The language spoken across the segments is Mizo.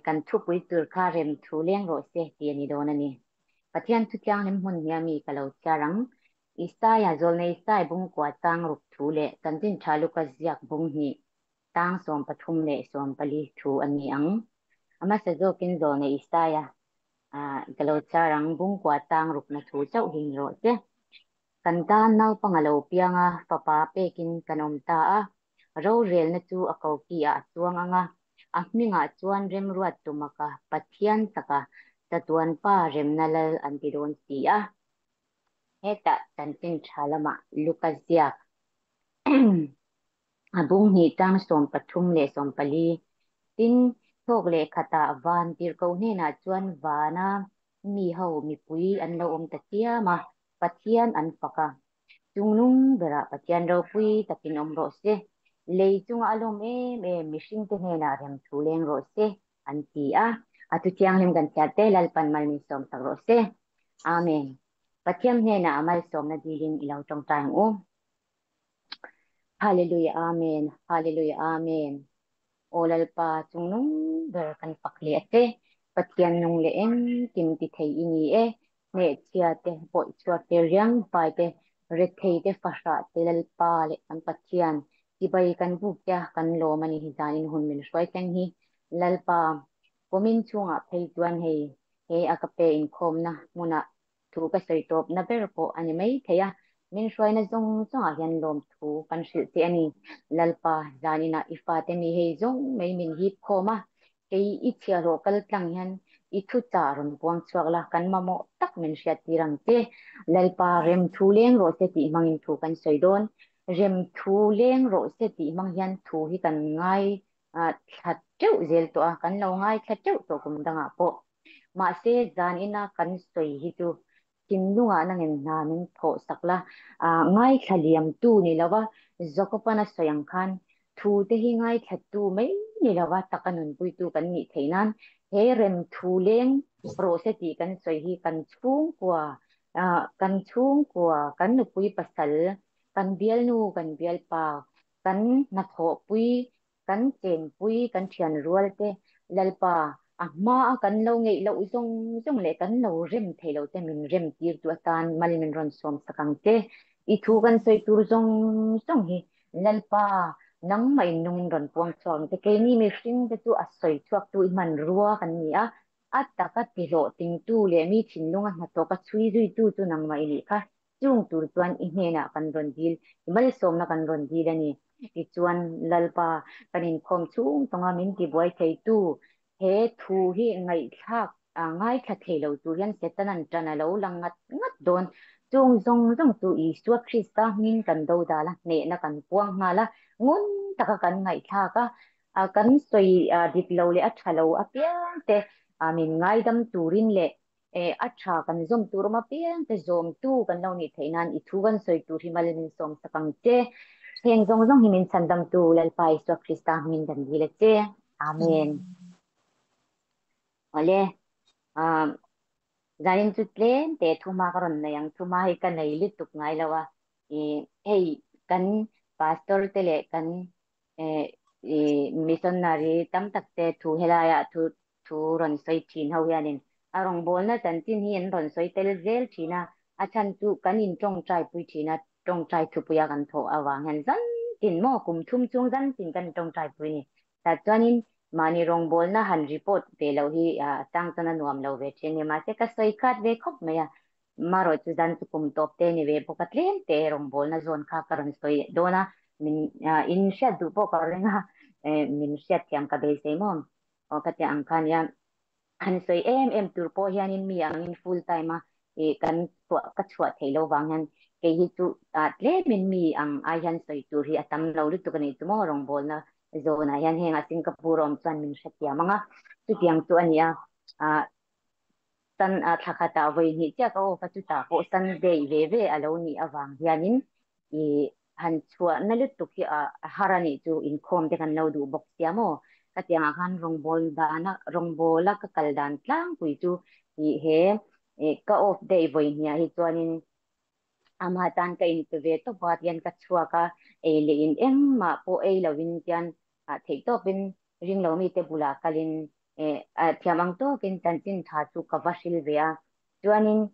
Kan thupui tur kha rem thu leng rawh se tih a ni dawn a ni. Pathian thu thianghlim hmun hian mi ka lo chhiar ang. Isaia zawlnei Isai bungkua tang ruk thu leh Chanchin Tha Luka ziak bung hnih tang 13 leh 14 thu a ni ang. A hmasa zawkin zawlnei Isaia ka lo chhiar ang bungkua tang rukna thu chauh hi ni rawh se. Kan tan naupang a lo piang a, fapa pekin kan awm ta a, rorelna chu a koki ah a chuang ang a, a hmingah chuan remruat tumaka Pathian taka chatuan pa remna lal an ti dawn si a. Hetah chanchin tha lamah Luka ziak a bung hnih tang 13 leh 14. Tin, thawk leh khatah van tirhkoh hnenah chuan vana mi ho mipui an lo awm ta chiam a, Pathian an fak a. Chungnung berah Pathian ropui takin awm rawh se, lei chunga a lawm em em mihringte hnenah rem thu leng rawh se, an ti a. A thu thianghlim kan chhiar te Lalpan mal min sawm sak rawh se. Amen. Pathian hnenah a malsawmna dilin i lo tawngtai ang u. Hallelujah Amen. Hallelujah Amen. Aw Lalpa chungnung ber kan fak leh a che. Pathian nung leh engkim ti thei i ni e. Hnehchhia te, bawihchhuak te, riangvai te, rethei te, fahrah te, Lalpa leh kan Pathian chibai kan buk te a kan lawm a ni hi zanin hun min hruai thleng hi. Lalpa, kumin chhungah phei chuan hei he a ka pe inkhawmna hmunah thu ka sawi tawpna ber pawh a ni mai thei a, min hruaina zawng zawngah hian lawmthu kan hrilh che a ni. Lalpa, zaninah i fate mi hei zawng mai min hip khawm a, kei i chhiahhlawh kal tlang hian i thu chah rawn puang chhuak la, kan mamawh tak min hriat tir ang che. Lalpa, rem thu leng rawh se tih hmangin thu kan sawi dawn. Rem thu leng rawh se tih hmang hian thu hi kan ngai thla teuh zel tawh a, kan lo ngai thla teuh tawh kum dangah pawh. Mahse, zan ina kan sawi hi chu thinlungah nangin hna min thawh sak la, ngaithla liamtu ni lova Jakoban a sawi ang khan thu te hi ngaithlatu mai ni lova taka nunpuitu kan nih theih nan he rem thu leng rawh se tih kan sawi hi kan chhungkua, kan chhungkua, kan nupui pasal, kan bialnu, kan bialpa, kan hnathawhpui kan chenpui, kan thian rual te, Lalpa, a hma a kan lo ngeih loh zawng zawng leh kan lo rem thei lo te min rem tir tu atan mal min rawn sawm sak ang che. I thu kan sawi tur zawng zawng hi Lalpa, nangmah in nung in rawn puang chhuak ang che. Keini mihring te chu a sawi chhuak tu i hmanrua kan ni a, a taka tihlawh tingtu leh mi thinlunga hnathawk a chhui zuitu chu nangmah i nih kha. Chung tur chuan i hnenah kan rawn dil, i malsawmna kan rawn dil a ni. Tichuan, Lalpa, kan inkhawm chhung tawnga min tibuai theitu he thu hi ngaihthlak ngaithla thei lo tur hian Setanan ṭan a lo la ngat ngat dawn. Chung zawng zawng chu Isua Krista hming kan dodal a, hnehna kan puang nghal a, ngun taka kan ngaihthlak a, kan sawi dik lo leh a ṭha lo apiang te min ngaidam turin leh A tha kan zawm tur awm apiang te zawmtu kan lo nih theih nan i thu kan sawi tur hi mal min sawm sak ang che. Heng zawng zawng hi min chhandamtu Lalpa Isua Krista hmingin kan dil a che. Amen. Awle, zanin chu tlem te thuma ka rawn nei ang. Thuma hi ka nei lutuk ngai lo a. Hei kan pastor te leh kan missionary tam tak te thu helaiah thu thu rawn sawi thin ho hianin a rawngbawlna chanchin hi an rawn sawi tel zel thin a, a chhan chu kan in tawngtai pui thin a, tawngtai thupuia kan thawh avang hian zan tin maw kum thum chung zan tin kan tawngtai pui ni. Tah chuanin mahni rawngbawlna han report ve loh hi a chang chuan a nuam lo ve thin a ni, mahse ka sawi khat ve khawp mai a, marawh chu zan chu kum tawp te ni ve bawk a, tlem te rawngbawlna zawn kha ka rawn sawi dawn a, min in hriat duh pawh ka ring a, min hriatthiam ka beisei maw? Aw ka ti ang kha nia, han sawi em em tur pawh hianin mi angin full time a ih kan chhuah ka chhuah theih loh vang hian kei hi chu ah tlemin mi ang ai hian sawi tur hi a tam lo lutuk a nih chu maw rawngbawlna zawnah hian heng a Singapore awm chuan min hrethiam ang a, chutiang chu a ni a, ah san ah thla khatah vawi hnih chiah ka off a chutah pawh Sunday ve ve a lo nih avang hianin ih han chhuahna lutuk hi a har a nih chu inkhawm te kan lo duh bawk sia maw? Ka tiangah khan rawngbawl dana rawngbawla ka kal dan tlangpui chu ih he ka off day vawi hniah hi chuanin amah tan ka inpe ve tawp a tian ka chhuak a, ei leh in engmah pawh ei lovin tian theihtawpin ringlo mite bulah kalin. Thiam ang tawkin chanchin tha chu ka va hril ve a. Chuanin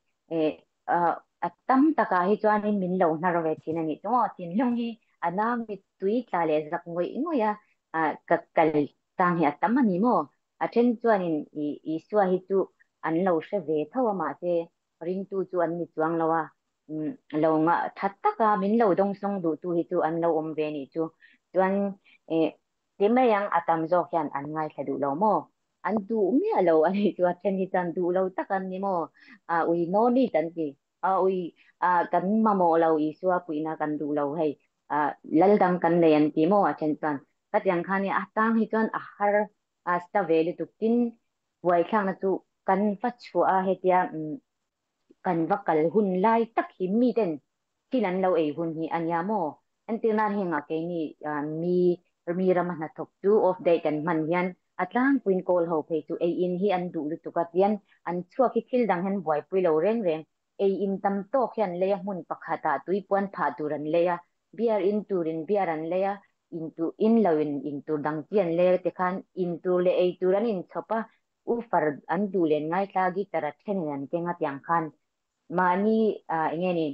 a tam takah hi chuanin min lo hnar ve thin a nih chu maw. Thinlung hi a na mittui tla leh zak ngawih ngawih a, ka kal tang hi a tam a ni maw. A then chuanin Isua hi chu an lo hre ve tho a, mahse ringtu chu an ni chuang lo a. Lo ngah tha taka min lo dawngsawng duhtu hi chu an lo awm ve nih chu. Chuan Ti mai ang, a tam zawk hian an ngaithla duh lo maw? An duh miah lo a nih chu, a then hi chuan duh lo tak an ni maw? Ui no need an ti. Ui kan mamawh lo, Isua puihna kan duh lo hei, lal dang kan nei an ti maw a then chuan. Khatiang khan i a tang hi chuan a har a sta ve lutuk tin buaithlakna chu kan va chhuah a hetia kan va kal hun lai tak hi miten thil an lo ei hun hi a nia maw? Entir nan hengah keini mi mi rama hnathawk chu off day kan hman hian a tlangpuiin kawl ho phei chu ei in hi an duh lutuk a tian an chhuak hi thil dang hian buaipui lo reng reng ei in tam tawk hian lei a hmun pakhatah tui puan phah tur an lei a beer in turin beer an lei a in tur in lo in in tur dang chi an lei a tikhan in tur leh ei tur an inchhawp a Ufar an duh len ngaithla guitar a thenin an keng a tiang khan mahni eng nge ni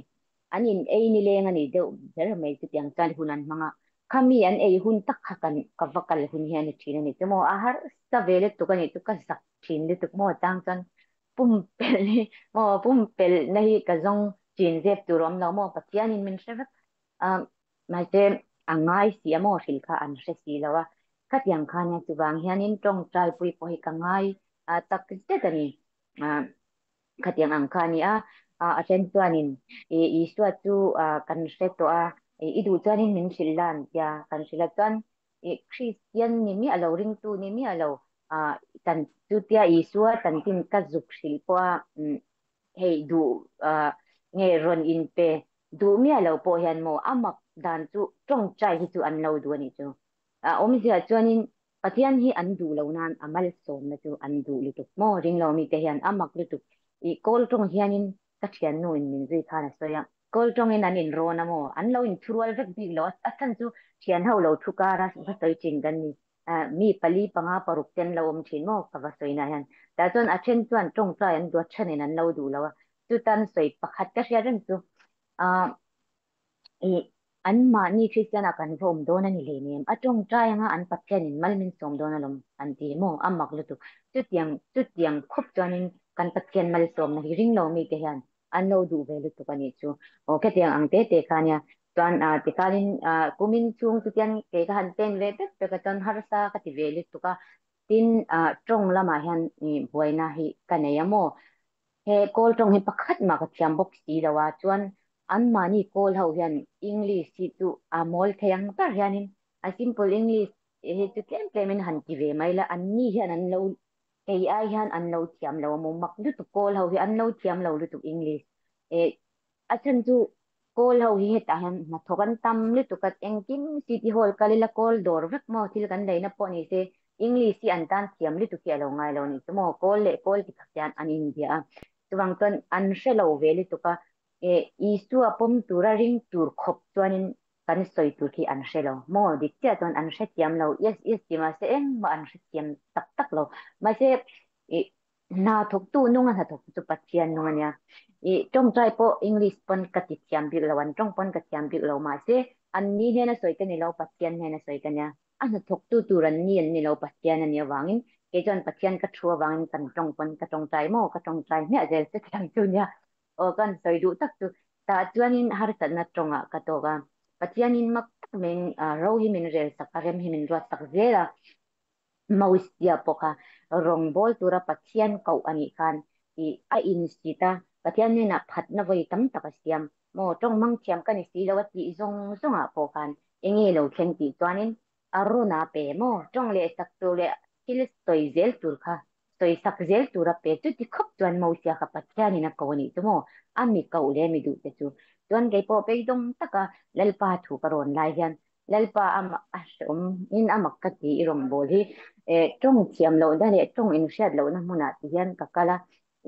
an in ei nileng a ni deuh ber mai chu tiang chuan hun an hmang a, khami an ei hun tak kha kan ka va kal hun hi a ni thin a ni chu maw a harsa ve lutuk a nih chu ka zak thin lutuk maw chang chuan pumpelh hi maw pumpelh na hi ka zawng chin zep tur awm lo maw Pathianin min hre vek a Mahse, a ngai si a maw hrilh kha an hre si lo a, khatiang khan nia chuvang hianin tawngtai pui pawh hi ka ngai tak zet a ni. Khatiang ang kha a ni a, a then chuanin Isua chu kan hre tawh a, i duh chuanin min hrilh la an tia, kan hrilh a chuan Kristian ni miah lo, ringtu ni miah lo, kan chutia Isua chanchin ka zuk hrilh pawh a, hei duh nge rawn inpe duh miah lo pawh hian maw a mak dan chu tawngtai hi chu an lo duh a nih chu. A awmzia chuanin Pathian hi an duh lo nan a malsawmna chu an duh lutuk maw ringlo mite hian a mak lutuk. I kawl tawng hianin ka thiannu in min zui khan a sawi a, kawl tawngin an inrawn a maw an lo inthurual vek bik lo a chhan chu thian ho lo thu kara va sawi thin kan ni. Mi pali panga paruk te an lo awm thin maw ka va sawi na hian tah chuan a then chuan tawngtai an duat thenin an lo duh lo a chutan sawi pakhat ka hriat reng chu i an mahni Kristian ah kan va awm dawn a ni hlei nem a tawngtai anga an Pathian in mal min sawm dawn alawm an ti maw a mak lutuk chutiang chutiang khawp chuanin kan Pathian malsawmna hi ring lo mite hian an lo duh ve lutuk a nih chu. Aw khetiang ang te te kha nia. Chuan tikhanin kumin chhung chu tian kei ka han pen ve vek vek a chuan harsa ka ti ve lutuk a. Tin tawng lamah hian buaina hi ka nei a maw. He kawl tawng hi pakhat mah ka thiam bawk si lo a. Chuan anmahni kawl ho hian English hi chu a mawl thei ang ber hianin a simple English hi chu tlem tlemin han ti ve mai la. Anni hian an lo Kei ai hian an lo thiam lo a maw mak lutuk kawl ho hi an lo thiam lo lutuk English eh a chhan chu kawl ho hi hetah hian hnathawk an tam lutuk a engkim city hall kal ila kawl dawr vek maw thil kan leina pawh ni se English hi an tan thiam lutuk hi a lo ngai lo a nih chu maw kawl leh kawl ti khat hian an inbia a chuvang chuan an hre lo ve lutuk a eh Isua pawm tura ring tur khawp chuanin kan sawi tur khi an hre lo maw dik chiah chuan an hrethiam lo yes yes ti mahse engmah an hrethiam tak tak lo mahse ih hna thawktu nunga hna thawk chu Pathian nung ania ih tawngtai pawh English pawn ka ti thiam bik lo an tawng pawn ka thiam bik lo mahse an ni hnena sawi ka ni lo Pathian hnena sawi ka nia a hna thawktu tur an ni an ni lo Pathian a nih avangin kei chuan Pathian ka thu avangin kan tawng pawn ka tawngtai maw ka tawngtai hmiah zel che thiam chu nia Aw kan sawi duh tak chu tah chuanin harsatna tawngah ka tawk a, Pathianin mak tak min ro hi min rel sak a, rem hi min ruat sak zel a, Mosia pawh kha rawngbâwl tura Pathian koh a nih khan i a insit a, Pathian hnenah phatna vawi tam tak a siam. Maw tawng mang thiam ka ni si lo a tih zawng zawngah pawh khan enge lo thleng tih chuanin a rawn a pe maw tawng leh sak tur leh thil sawi zel tur kha sawi sak zel tur a pe chuti khawp chuan Mosia kha Pathianin a ko a nih chu maw a mi koh leh mi duh te chu chuan kei pawh beidawng taka Lalpa thu ka rawn lai hian Lalpa a a hreawm in a mak ka ti i rawngbâwl hi eh tawng thiam lohna leh tawng inhriat lohna hmunah ti hian ka kal a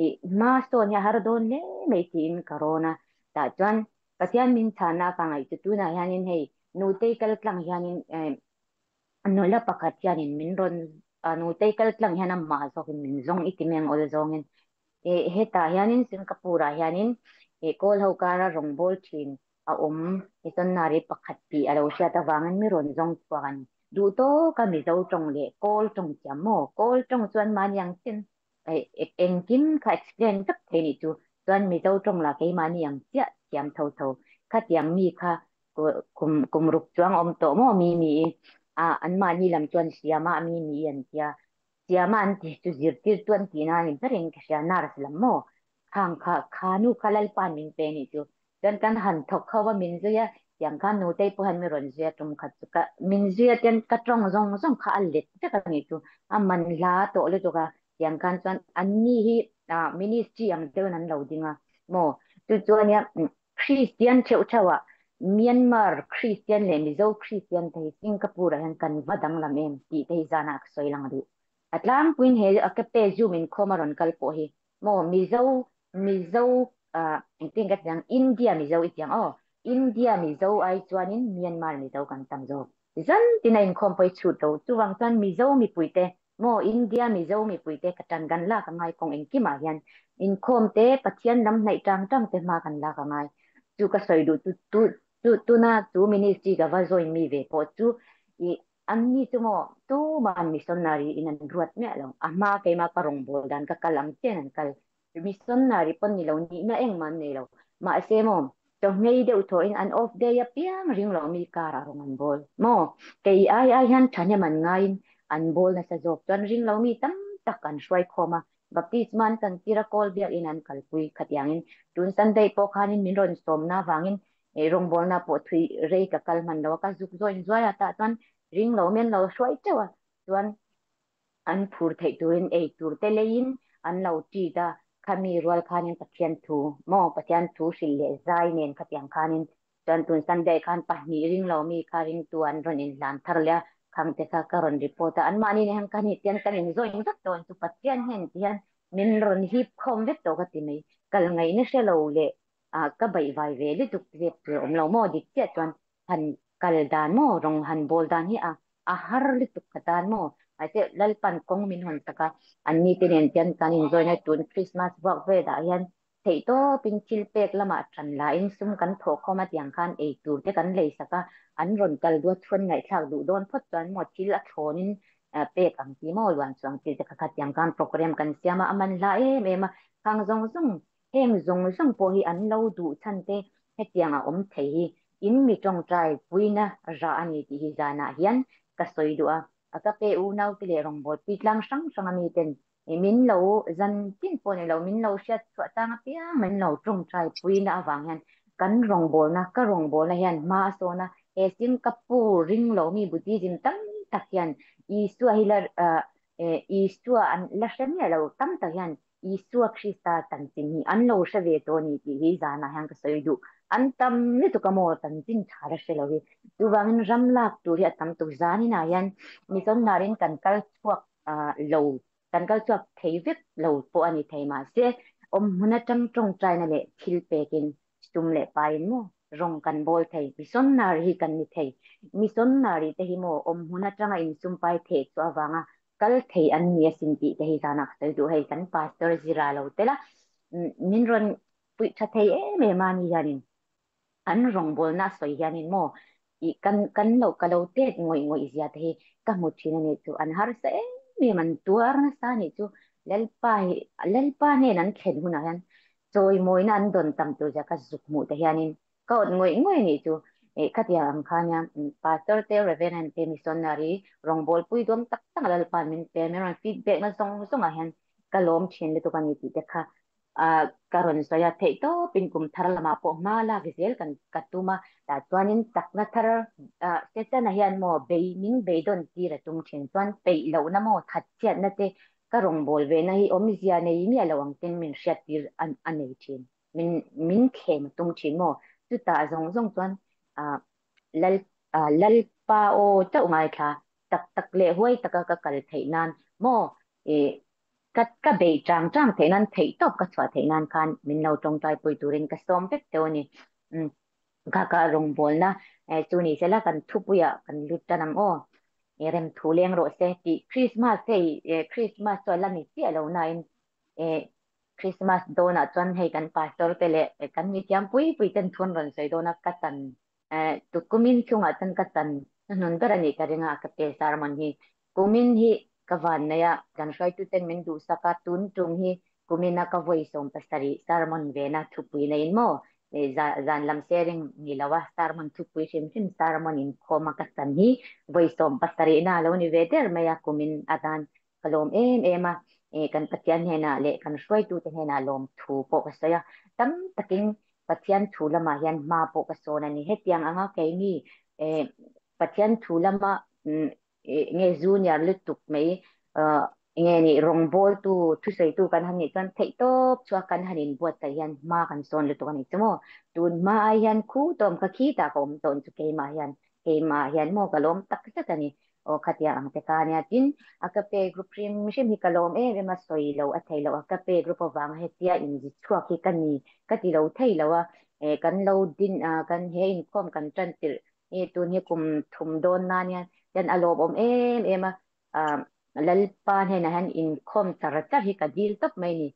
i hma sawn hi a har dawn hle mai tiin ka rawn a tah chuan Pathian min chhana ka ngaih chu tunah hianin hei nutei kal tlang hianin eh nula pakhat hianin min rawn Nutei kal tlang hian amah zawkin min zawng i ti meng awl zawngin e hetah hianin Singapore ah hianin e kawl ho kara rawngbawl thin a awm missionary pakhat tih a lo hriat avangin mi rawn zawng chhuak a ni. Duh tawka Mizo tawng leh Kawl tawng thiam maw? Kawl tawng chuan mahni ang chian engkim kha explain vek thei nih chu. Chuan Mizo tawng lah keimahni ang chiah thiam tho tho. Khatiang mi kha kum kum ruk chuang awm tawh maw mi mi i a anmahni lam chuan siama mi mi i an tia. Siama an tih chu zirtirtu an tihna a ni berin ka hria nurse lam maw? Khang kha khanu kha Lalpa'n min pe nih chu. Chuan kan han thawk ho a min zui a, tiang khan nutei pawh hian mi rawn zui a tum khat chu ka min zui a tian ka tawng zawng zawng kha a let vek a nih chu. A man hla tawh lutuk a, tiang khan chuan anni hi ministry ang deuhin an lo ding a maw. Chu chu ania Kristian theuh theuh ah Myanmar Kristian leh Mizo Kristian te hi Singapore ah hian kan va danglam em tih te hi zanah ka sawi lang duh. A tlangpuiin he a ka pe Zoom inkhawm a rawn kal pawh hi maw Mizo Mizo ah engtin ka ti ang India Mizo i ti ang aw India Mizo ai chuanin Myanmar Mizo kan tam zawk zan tin a inkhawm pawh i chhut lo chuvang chuan Mizo mipuite maw India Mizo mipuite ka tan kan lak angai kawng engkimah hian inkhawm te Pathian lam hnaih tang tang te hma kan lak angai chu ka sawi duh chu tu chu tuna chu ministry ka va join mi ve pawh chu i Anni chu maw tuman missionary in an ruat miah lo. A hma keimah ka rawngbâwl dan ka kal ang chian an kal. Missionary pawn ni lo nihna engmah an nei lo. Mahse maw chawhmei deuh thawhin an off day apiang ring lo mi karah rawng an bawl. Maw kei ai ai hian thahnem an ngaiin an bawl nasa zawk chuan ring lo mi tam tak an hruai khawm a. Baptisma an chantir a kawl biakin an kalpui khatiangin tun Sunday pawh khanin min rawn sawmna avangin Ei rawngbawlna pawh thui rei ka kal hman lo a, ka zuk zawin zuai a, tah chuan ring lo men lo hruai teuh a, chuan an phur theih turin ei tur te leiin an lo treat a, khami rual khanin Pathian thu maw Pathian thu hrilh leh zai nen khatiang khanin chuan tun Sunday khan pahnih ring lo mi kha ringtu an rawn inhlan thar leh a, khang te kha ka rawn report a, anmahni nen hian ka ni tian kan inzawin vek tawh chu Pathian hian ti hian min rawn hip khawm vek tawh ka ti mai, kal ngaihna hre lo leh Ah ka baih vai ve lutuk zep tur awm lo maw dik chiah chuan han kal dan maw rawng han bawl dan hi a a har lutuk ka tan maw mahse Lalpan kawng min hawn sak a an ni te nen chuan kan inzawina tun Christmas vuak vel ah hian theih tawp in thil pek lamah tan la in sum kan thawh khawm a tiang khan ei tur te kan lei sak a an rawn kal duat chuan ngaihthlak duh dawn phawt chuan maw thil a thlawn in pek ang ti maw luan chuang thil te kha kha tiang khan program kan siam a a man hla em em a khang zawng zawng Heng zawng zawng pawh hi an lo duh chhan te hetiang a awm thei hi in mi tawngtai puina rah a ni tih hi zanah hian ka sawi duh a. A ka pe unau te leh rawngbawlpui tlang hrang hrang a mi ten min lo zan tin pawh ni lo min lo hriat chhuah tang apiang min lo tawngtai puina avang hian kan rawngbawlna ka rawngbawlna hian hma a sawn a, he Singapore ring lo mi Buddhism tam tak hian Isua hi la Isua an la hre miah lo tam tak hian Isua Krista chanchin hi an lo hre ve tawh a ni tih hi zanah hian ka sawi duh. An tam lutuk a maw chanchin tha la hre lo hi. Chuvangin ram lak tur hi a tam tuk. Zaninah hian Missionarin kan kal chhuak lo, kan kal chhuak thei vek lo pawh a ni thei mahse awm hmun atang tawngtaina leh thil pekin sum leh paiin maw rawng kan bawl thei. Missionary hi kan ni thei. Missionary te hi maw awm hmun atanga insum pai theh chu avanga kal thei an ni asin tih te hi zanah ka sawi duh hei kan pastor zira lo tel a min rawn puih tha thei em em a ni hianin an rawngbawlna a sawi hianin maw i kan kan lo ka lo tet ngawih ngawih zia te hi ka hmu thin a nih chu an harsa em em an tuar nasa a nih chu Lalpa hi Lalpa hnen an thlen hunah hian chawimawina an dawn tam tur zia ka zuk hmuh te hianin Ka awt ngawih ngawih anih chu. Ih khatiang ang kha nia Pastor te Reverend te Missionary rawngbawlpui duam tak tak a Lalpa'n min pe min rawn feedback na zawng zawng ah hian ka lawm thin lutuk a ni tih te kha ah ka rawn sawi a theih tawpin kum thar lamah pawh hma lak zel kan ka tum a tah chuanin chakna thar ah Setana hian maw bei min beidawn tir a tum thin chuan peih lohna maw thatchhiatna te ka rawngbâwl ve na hi awmzia nei miah lo ang ten min hriat tir a nei thin. Min min thlem a tum thin maw? Chutah zawng zawng chuan ah lal ah Lalpa aw chauh ngaithla tak tak leh huai taka ka kal theih nan maw ih ka ka beih chang chang theih nan theih tawp ka chhuah theih nan khan min lo tawngtai pui turin ka sawm vek teuh a ni. Umm ka ka rawngbawlna eh chu ni sela kan thupuiah kan lut tan ang aw. Rem thu leng rawh se tih Christmas hei Christmas chu a la ni chiah lo nain Christmas dawnah chuan hei kan pastor te leh kan mithiam pui pui ten thu an rawn sawi dawn a, ka chan kumin chhungah chuan ka chan hnuhnun ber a nih ka ring a, ka pe sermon hi kumin hi ka van nei a, kan hruaitu ten min duhsak a, tun tum hi kumina ka vawi 70 sermon vena thupui neiin maw zan lam sharing ni lo a, sermon thupui hrim hrim sermon inkhawm a ka chan hi vawi 70 na lo ni ve der mai a, kumin atan ka lawm em em a, kan Pathian hnenah leh kan hruaitute hnenah lawm thu pawh ka sawi a, tam takin Pathian thu lamah hian hma pawh ka sawn a ni. Hetiang anga keini Pathian thu lama nge junior lutuk mai nge ni rawngbawltu thusawitu kan han nih chuan theihtawp chhuak kan han inbuatsaih hian hma kan sawn lutuk a ni chu maw. Tun hma ai hian khu tawm kha khitah ka awm tawn chu keimah hian keimah hian maw ka lawm tak zet a ni. Aw khatia ang te kha ania tin a ka pe group hrim hrim hi ka lawm em em a sawi lo a thei lo a ka pe group avanga hetia inzi chhuak hi ka ni ka ti lo thei lo a kan lo din a kan he inkhawm kan tan tirh hi tun hi kum thum dawn na ania hian a lawmawm em em a Lalpa hnenah hian inkhawm char char hi ka dil tawp mai ni.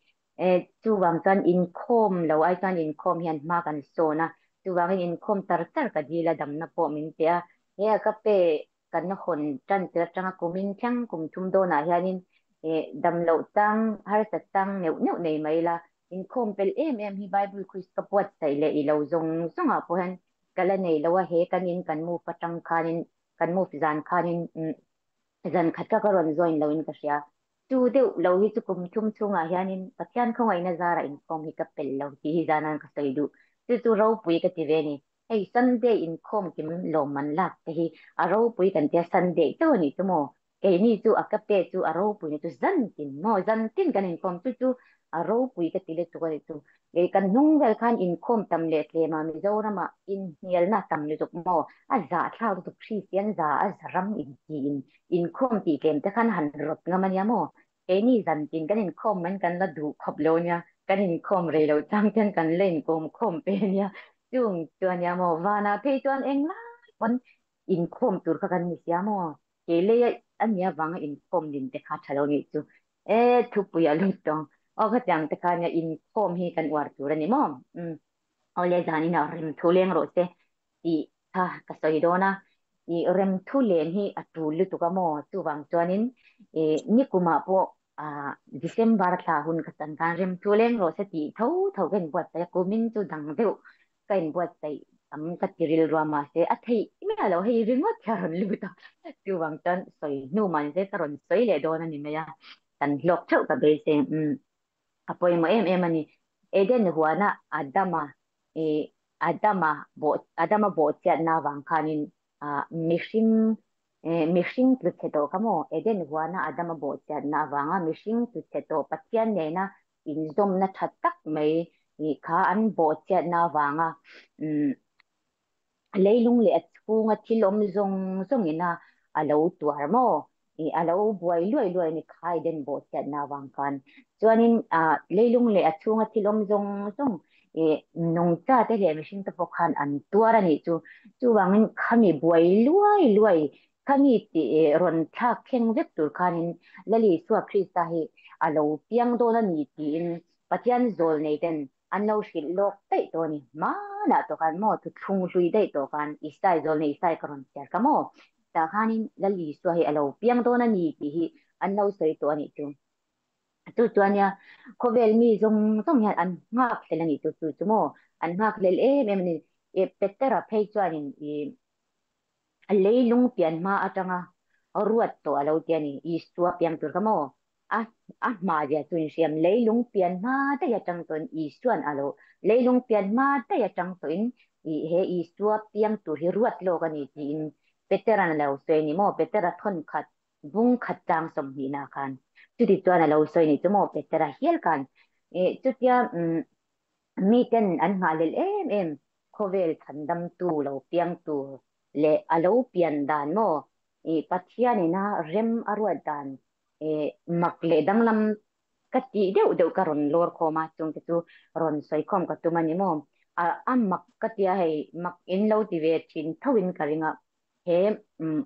Chuvang chuan inkhawm lo ai chuan inkhawm hian hma kan sawn a, chuvangin inkhawm char char ka dil a damna pawh min pe a. He a ka pe kan hawn tan tir atanga kumin thleng kum thum dawnah hianin dam loh chang harsat chang neuh neuh nei mai la, inkhawm pel em em hi Bible quiz ka buatsaih leh i lo zawng zawngah pawh hian ka la nei lo a, he kan in kan move atang khanin kan move zan khanin zan khat kha ka rawn join loin ka hria. Chu deuh lo hi chu kum thum chhungah hianin Pathian khawngaihna zarah inkhawm hi ka pel lo tih hi zanan ka sawi duh. Chu chu ropui ka ti ve ni. Hei Sunday inkhawm kim lawmman lak te hi a ropui kan tia Sunday chauh a nih chu maw? Keini chu a ka pe chu a ropui na chu zan tin maw? Zan tin kan inkhawm chu chu a ropui ka ti lutuk a nih chu. Kei kan hnung vel khan inkhawm tam leh tlem a Mizoramah inhnialna tam lutuk maw? A zahthlak lutuk Kristian za a za ram inti in inkhawm tih tlem te khan han rawt ngam a nia maw? Keini zan tin kan inkhawm mai kan la duh khawp lo nia, kan inkhawm rei lo chang ten kan la inkawm khawm pe nia. Chung chu a nia maw? Vanah phei chuan englai pawn inkhawm tur kha kan ni sia maw? Kei lei a nia vanga inkhawm din te kha tha lo nih chu. E thupui a lut tawng. Aw khatiang te kha nia inkhawm hi kan uar tur a ni maw? Umm awle zanin ah rem thu leng rawh se tih kha ka sawi dawn a. I rem thu len hi a tul lutuk a maw? Chuvang chuanin i nikumah pawh December thla hun ka chan khan rem thu leng rawh se tih tho tho ka inbuatsaih a, kumin chu dang deuh ka inbuatsaih ang ka ti rilru a, mahse a theih miah lo hei ringawt hi a rawn lut a, chuvang chuan sawi hnu mah ni se ka rawn sawi leh dawn a ni mai a, kan hlawk theuh ka beisei umm a pawimawh em em a ni. Eden huana Adama i Adama bawh Adama bawhchiatna avang khanin mihring mihring tlu chhe tawh kha maw Eden huana Adama bawhchiatna avanga mihring tlu chhe tawh Pathian nena inzawmna tha tak mai kha an bawhchiatna avanga leilung leh a chhunga thil awm zawng zawngin a a lo tuar maw? A lo buai luai luai a ni kha Eden bawhchiatna avang khan. Chuanin leilung leh a chhunga thil awm zawng zawng nungcha te leh mihring te pawh khan an tuar a nih chu. Chuvangin khami buai luai luai khami tih rawn thlak thleng vek tur khanin Lal Isua Krista hi a lo piang dawn a ni tiin Pathian zawl nei ten an lo hrilh lawk daih tawh a ni. Hmanah tawh khan maw thuthlung hlui daih tawh khan Isai zawl nei Isai ka rawn chhiar kha maw? Tah khanin Lal Isua hi a lo piang dawn a ni tih hi an lo sawi tawh a nih chu. Chu chuan nia khawvel mi zawng zawng hian an nghak hlel a nih chu chu chu maw? An nghak hlel em em a ni. Petera phei chuanin ih A leilung pian hma atanga ruat tawh a lo ti a ni. Isua piang tur kha maw? A a hma zia chu inhriam leilung pian hma daih atang tawhin Isuan a lo leilung pian hma daih atang tawhin i he Isua piang tur hi ruat lawk a ni tiin Petera'n a lo sawi a ni maw? Petera thawn khat bung khat tlang 20 na khan chuti chuan a lo sawi a ni chu maw? Petera hial khan i chutia umm Miten an nghahhlelh em em khawvel chhandamtu lo piang tur leh a lo pian dan maw i Pathianin a rem a ruat dan i mak leh danglam ka tih deuh deuh ka rawn lawr khawm a, chungte chu rawn sawi khawm ka tum a ni maw? A a mak ka tia hei mak in lo ti ve thin tho in ka ring a, he umm.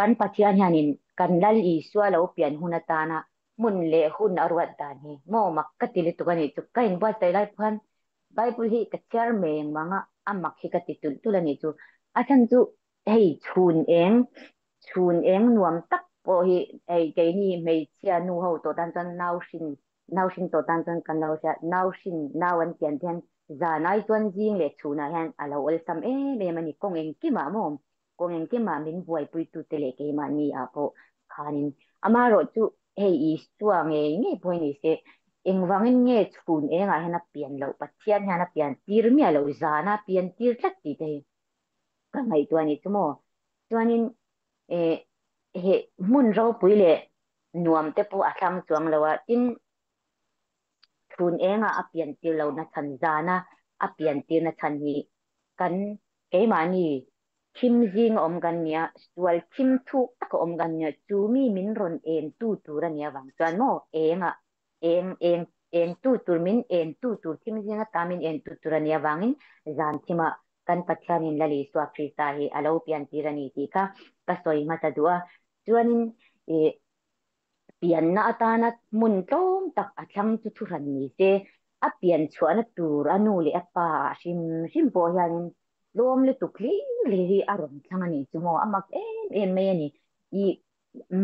Kan Pathian hianin kan Lal Isua lo pian hun atana hmun leh hun a ruat dan hi maw mak ka ti lutuk a nih chu. Ka inbuatsaih lai pawh hian Bible hi ka chhiar mai engmang a, a mak hi ka ti tulh tulh a nih chu. A chhan chu hei chhun eng, chhun eng nuam tak pawh hi hei keini hmeichhia nu ho tawh tan chuan nau hrin, nau hring tawh tan chuan kan lo hria, nau hrin, nau an pian te hian zan ai chuan zing leh chhunah hian a lo awlsam em em a ni. Kawng engkimah maw Kawng engkimah min buaipuitute leh keimahni ah pawh khanin amaherawh chu hei Isua ngei ngei pawh hi ni se, engvangin nge chhun engah hian a pian loh, Pathian hian a pian tir miah loh, zana a pian tir tlat tih te hi ka ngaihtuah a nih chu maw. Chuanin eh he hmun ropui leh nuam te pawh a thlang chuang lo a, tin chhun engah a pian tir lohna chhan, zana a pian tirna chhan hi kan keimahni thim zing a awm kan nia, sual thim thuk tak a awm kan nia, chu mi min rawn en tu tur a nia vang chuan maw engah eng eng eng tu tur min en tu tur thim zing ata min en tu tur a nia vangin zan thimah kan Pathianin Lal Isua Krista hi a lo pian tir a ni tih kha ka sawi hmasa duh a, chuanin ih Pianna atana hmun tlawm tak a thlang chu thuhran ni se, a pian chhuahna tur a nu leh a pa ah hrim hrim pawh hianin tlawm lutuk hlir hlir hi a rawn thlang a nih chu maw, a mak em em mai a ni. I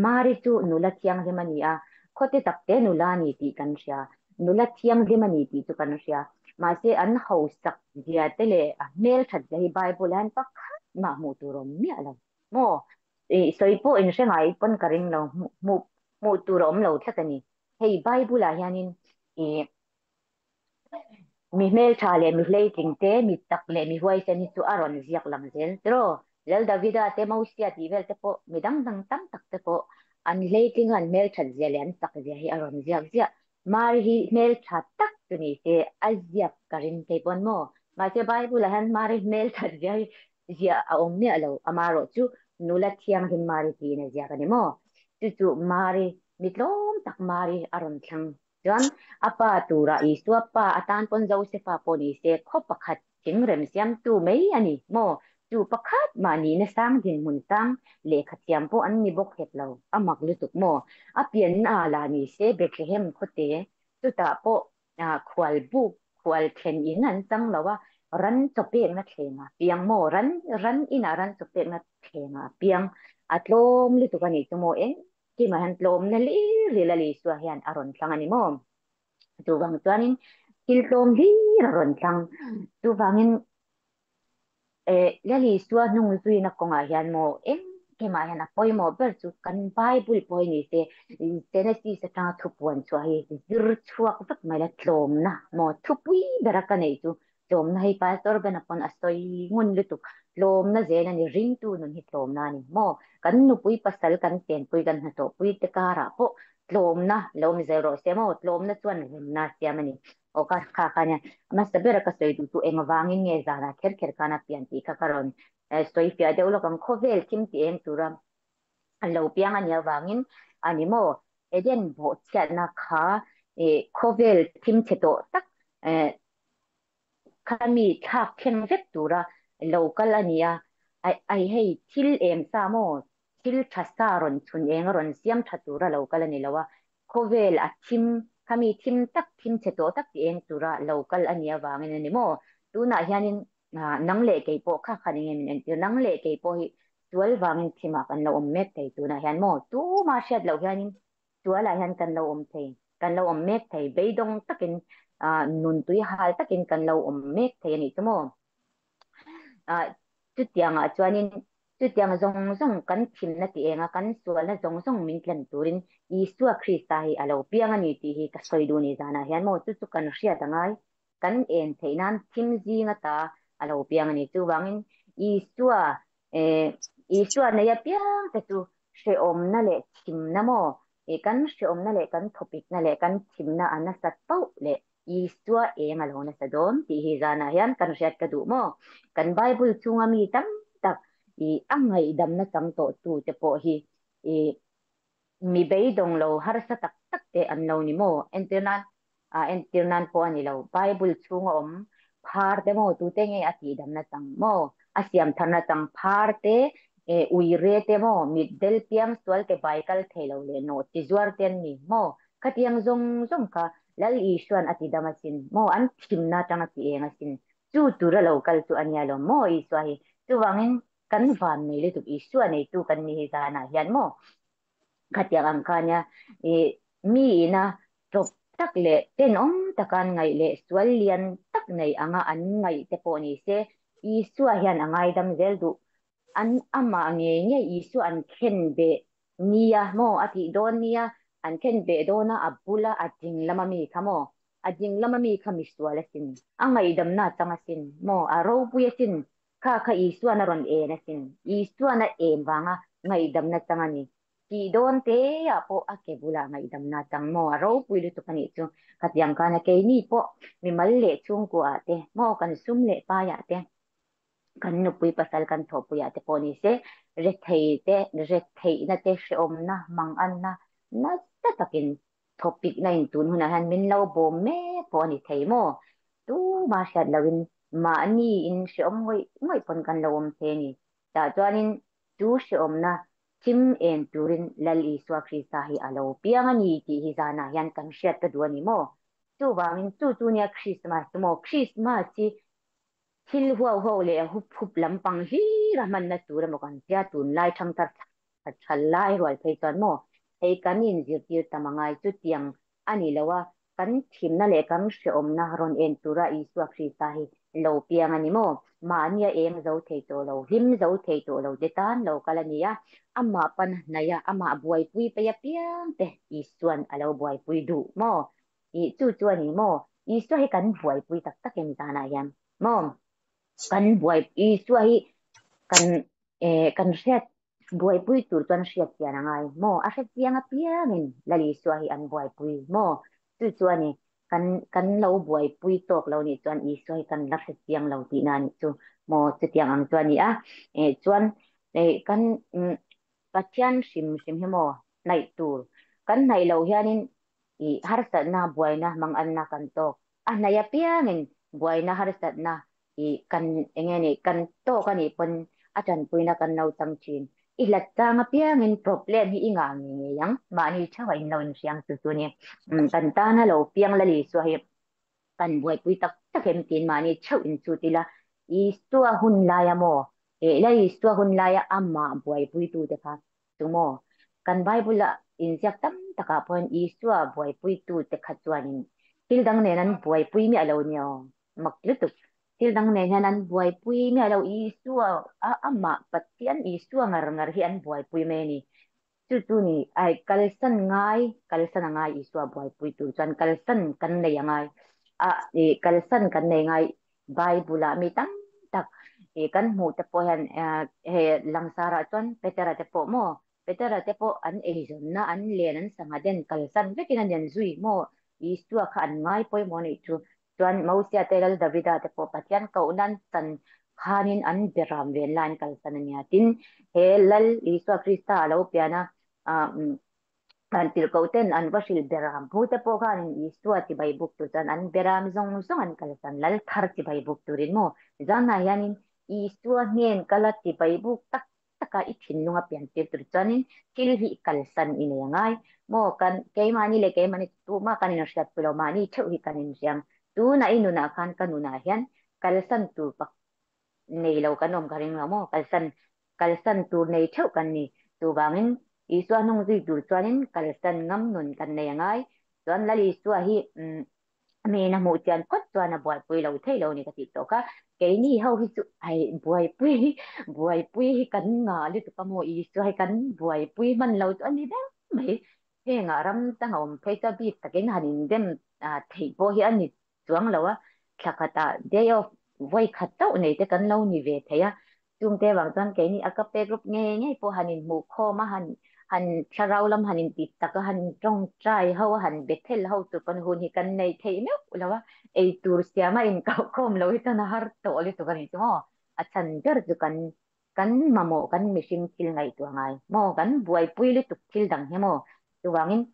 Mari chu nula thianghlim a ni a, khawte takte nula a ni tih kan hria, nula thianghlim a ni tih chu kan hria. Mahse an hausak zia te leh a hmelthat zia hi Bible ah hian pakhat mah hmuh tur a awm miah lo maw? I sawi pawh in hre ngai pawn ka ring lo, hmuh hmuh tur a awm lo tlat a ni. Hei Bible ah hianin i mi hmeltha leh mi hleitling te, mi tak leh mi huaisen hi chu a rawn ziak lang zel tiraw? Lal Davida te, Mosia tih vel te pawh, mi dang dang tam tak te pawh an hleitling a an hmelthat zia leh an chak zia hi a rawn ziak ziah. Mari hi hmeltha tak chu ni se a ziak ka ring thei pawn maw? Mahse Bible ah hian Mari hmelthat zia hi ziah a awm miah lo, amaherawh chu nula thianghlim Mari tiin a ziak a ni maw? Chu chu Mari, mi tlawm tak Mari a rawn thlang chuan a pa turah Isua pa atan pawn Josefa pawh ni se khaw pakhat thing rem siamtu mai a ni maw? Chu pakhat mahni na sang dinhmun sang lehkha thiam pawh an ni bawk hek lo, a mak lutuk maw? A pianna lah ni se Bethlehem khawte chutah pawh khual buk, khual thlen in an chang lo a, ran chaw pekna thleng a piang maw? Ran, ran inah ran chaw pekna thleng a piang, a tlawm lutuk a nih chu maw? Engkimah hian tlawmna lir lir a Isua hian a rawn thlang a ni maw? Chuvang chuanin thil tlawm hlir a rawn thlang. Chuvangin Lal Isua hnung zuina kawngah hian maw engkimah hian a pawimawh ber chu kan Bible pawh hi ni se Genesis atanga thupuan chhuah hi zir chhuak vek mai la tlawmna maw thupui bera ka neih chu tlawmna hei Pastor Bena pawn a sawi ngun lutuk tlawmna zel a ni ringtu nun hi tlawmna a ni maw kan nupui pasal kan chenpui kan hnathawhpui te karah pawh tlawmna lo awm zel rawh se maw tlawmna chuan remna a siam a ni. Aw ka kha kha nia hmasa bera ka sawi duh chu engvangin nge zanah kher kher khan a pian tih kha ka rawn sawi fiah deuh lawk ang khawvel thim ti eng tura lo piang a nih avangin a ni maw Eden bawhchhiatna kha khawvel thim chhe tawh tak khami thlak thleng vek tura lo kal a ni a ai hei thil em sa maw thil tha sa rawn chhun eng a rawn siam tha tura lo kal a ni lo a, khawvel a thim, khami thim tak, thim chhe tawh tak ti eng tura lo kal a nih avangin a ni maw? Tunah hianin nang leh kei pawh kha khan enge min entir, nang leh kei pawh hi sual vangin thimah kan lo awm mek thei tunah hian maw? Tuma hriat loh hianin sualah hian kan lo awm thei, kan lo awm mek thei, beidawng takin nun tui hal takin kan lo awm mek thei a nih chu maw? Chutiangah chuanin chutiang zawng zawng kan thimna ti enga kan sualna zawng zawng min tlen turin Isua Krista hi a lo piang a ni tih hi ka sawi duh ni zanah hian maw chu chu kan hriat a ngai kan en theih nan thim zing ata a lo piang a ni. Chuvangin Isua Isua nei apiang te chu hrehawmna leh thimna maw kan hrehawmna leh kan thawpikna leh kan thimna a nasat pauh leh Isua eng a lo nasa dawn tih hi zanah hian kan hriat ka duh maw? Kan Bible chunga mi tam tak i a ngaihdamna chang tawh tu te pawh hi i mi beidawng lo harsa tak tak te an lo ni maw? Entir nan entir nan pawh a ni lo. Bible chhunga awm phar te maw tute nge a tihdamna chang maw? A siam tharna chang phar te E uire te maw, mitdel piang sual ke bai kal thei lo leh nawh ti zuar te an ni maw? Khatiang zawng zawng kha Lal Isuan a ti dam asin maw? An thimna atang a ti eng asin. Chu tur a lo kal chu a nia lo maw Isua hi? Chuvangin kan van nei lutuk Isua neitu kan ni hi zanah hian maw? Khatiang ang kha nia i mi ina tawp tak leh tenawm taka an ngaih leh sual lian tak nei anga an ngaih te pawh ni se, Isua hian a ngaidam zel duh. An amah ngei ngei Isua an khen beh nia maw a tih dawn nia, an khen beh dawna a bula a ding lama mi kha maw, a ding lama mi kha misual asin, a ngaihdamna a chang asin maw, a ropui asin, kha kha Isuan a rawn en asin, Isuan a en vanga ngaihdamna chang a ni. Tih dawn te ah pawh a ke bulah ngaihdamna chang maw a ropui lutuk a nih chu. Khatiang khan a keini pawh mimal leh chhungkua ah te maw kan sum leh pai ah te kan nupui pasal kan thawhpui ah te pawh ni se rethei te retheihna te hrehawmna manganna nasa takin thawpikna in tun hunah hian min lo bawm mek pawh a ni thei maw? Tuma hriat loin mahni in hrehawm ngawih ngawih pawn kan lo awm thei a ni. Tah chuanin chu hrehawmna thim en turin Lal Isua Krista hi a lo piang a ni tih hi zanah hian kan hriat ka duh a ni maw? Chuvangin chu chu nia Krismas chu maw? Krismas hi thil huau huau leh hup hup lampang hlir a hmanna tur emaw kan tia tunlai thangthar tha lai rual phei chuan maw hei kan inzirtir tam angai chutiang a ni lo a, kan thimna leh kan hrehawmna rawn en tura Isua Krista hi lo piang a ni maw? Mahnia eng zo thei tawh lo, hlim zo thei tawh lo te tan lo kal a ni a, amah pan hnaih a, amah buaipui peih apiang te Isuan a lo buaipui duh maw? Ih chu chu a ni maw? Isua hi kan buaipui tak tak em zanah hian maw? Kan buai Isua hi kan eh kan hriat buaipui tur chuan hriat chian a ngai maw? A hre chiang apiangin Lal Isua hi an buaipui maw? Chu chu a ni kan kan lo buaipui tawk lo nih chuan Isua hi kan la hre chiang lo tihna a nih chu maw? Chutiang ang chu a ni a eh chuan eh kan Pathian hrim hrim hi maw hnaih tur kan hnaih loh hianin I harsatna buaina manganna kan tawk a hnaih apiangin buaina harsatna i kan enge ni kan tawk a nih pawn a tanpuina kan lo chang thin. I hlat chang apiangin problem hi i ngah ngei ngei ang mahni theuh a in lo inhriang chu chu ni. Kan tana lo piang la Isua hi kan buaipui tak tak em tiin mahni theuh in chhut ila Isua hun laia maw eh la Isua hun laia amah buaipuitute kha Chu maw? Kan Bible-a inziak tam takah pawhin Isua buaipuitute kha chuanin thil dang nen an buaipui miah lo nia aw. Mak lutuk. Thil dang nen hian an buaipui miah lo. Isua, a amah Pathian Isua ngar ngar hi an buaipui mai a ni. Chu chu ni, ai kalsan ngai, kalsan a ngai Isua buaipui tur chuan kalsan kan nei a ngai. A, i kalsan kan nei ngai Bible-ah mi tam tak i kan hmuh te pawh hian he langsarah chuan Petera te pawh maw Petera te pawh an eizawnna an len an sangha den kalsan vekin an in zui maw Isua kha an ngai pawimawh anih chu chuan Mosia te Lal Davida te pawh Pathian koh nan chan khanin an beram ven lai an kalsan a nia tin he Lal Isua Krista a lo pian a An tirhkoh ten an va hrilh beram pu te pawh khanin Isua chibai buk tur chuan an beram zawng zawng an kalsan lal thar chibai buk turin maw zanah hianin Isua hnen kala chibai buk tak taka i thinlung a pian tir tur chuanin thil hi i kalsan i nei angai maw kan keimahni leh keimahni tumah kan inhriat pui lo mahni theuh hi kan inhriang tunah i nunah khan ka nunah hian kalsan tur pak nei lo kan awm ka ring lo maw kalsan kalsan tur nei theuh kan ni. Chuvangin Isua hnung zui tur chuanin kalsan ngam nun kan nei a ngai. Chuan Lal Isua hi miin a hmuh chian phawt chuan a buaipui lo thei lo ni ka tih tawh kha. Keini ho hi chu ai buaipui buaipui hi kan ngah lutuk a maw Isua hi kan buaipui hman lo chu a ni ber mai. Hengah ram dang a awm phei chuan bik takin han indem theih pawh hi a ni chuang lo a, thla khatah day off vawi khat chauh nei te kan lo ni ve thei a, chungte vang chuan keini a ka pek rup ngei ngei pawh han inhmuh khawm a, han han thlarau lam han inti tak a, han tawngtai ho a, han bethel ho tur pawn hun hi kan nei theih meuh lo a, ei tur siam a inkauh khawm lo hi chuan a har tawh lutuk a nih chu maw, a chhan ber chu kan kan mamawh kan mihring thil ngaihtuah ngai maw, kan buaipui lutuk thil dang hi maw. Chuvangin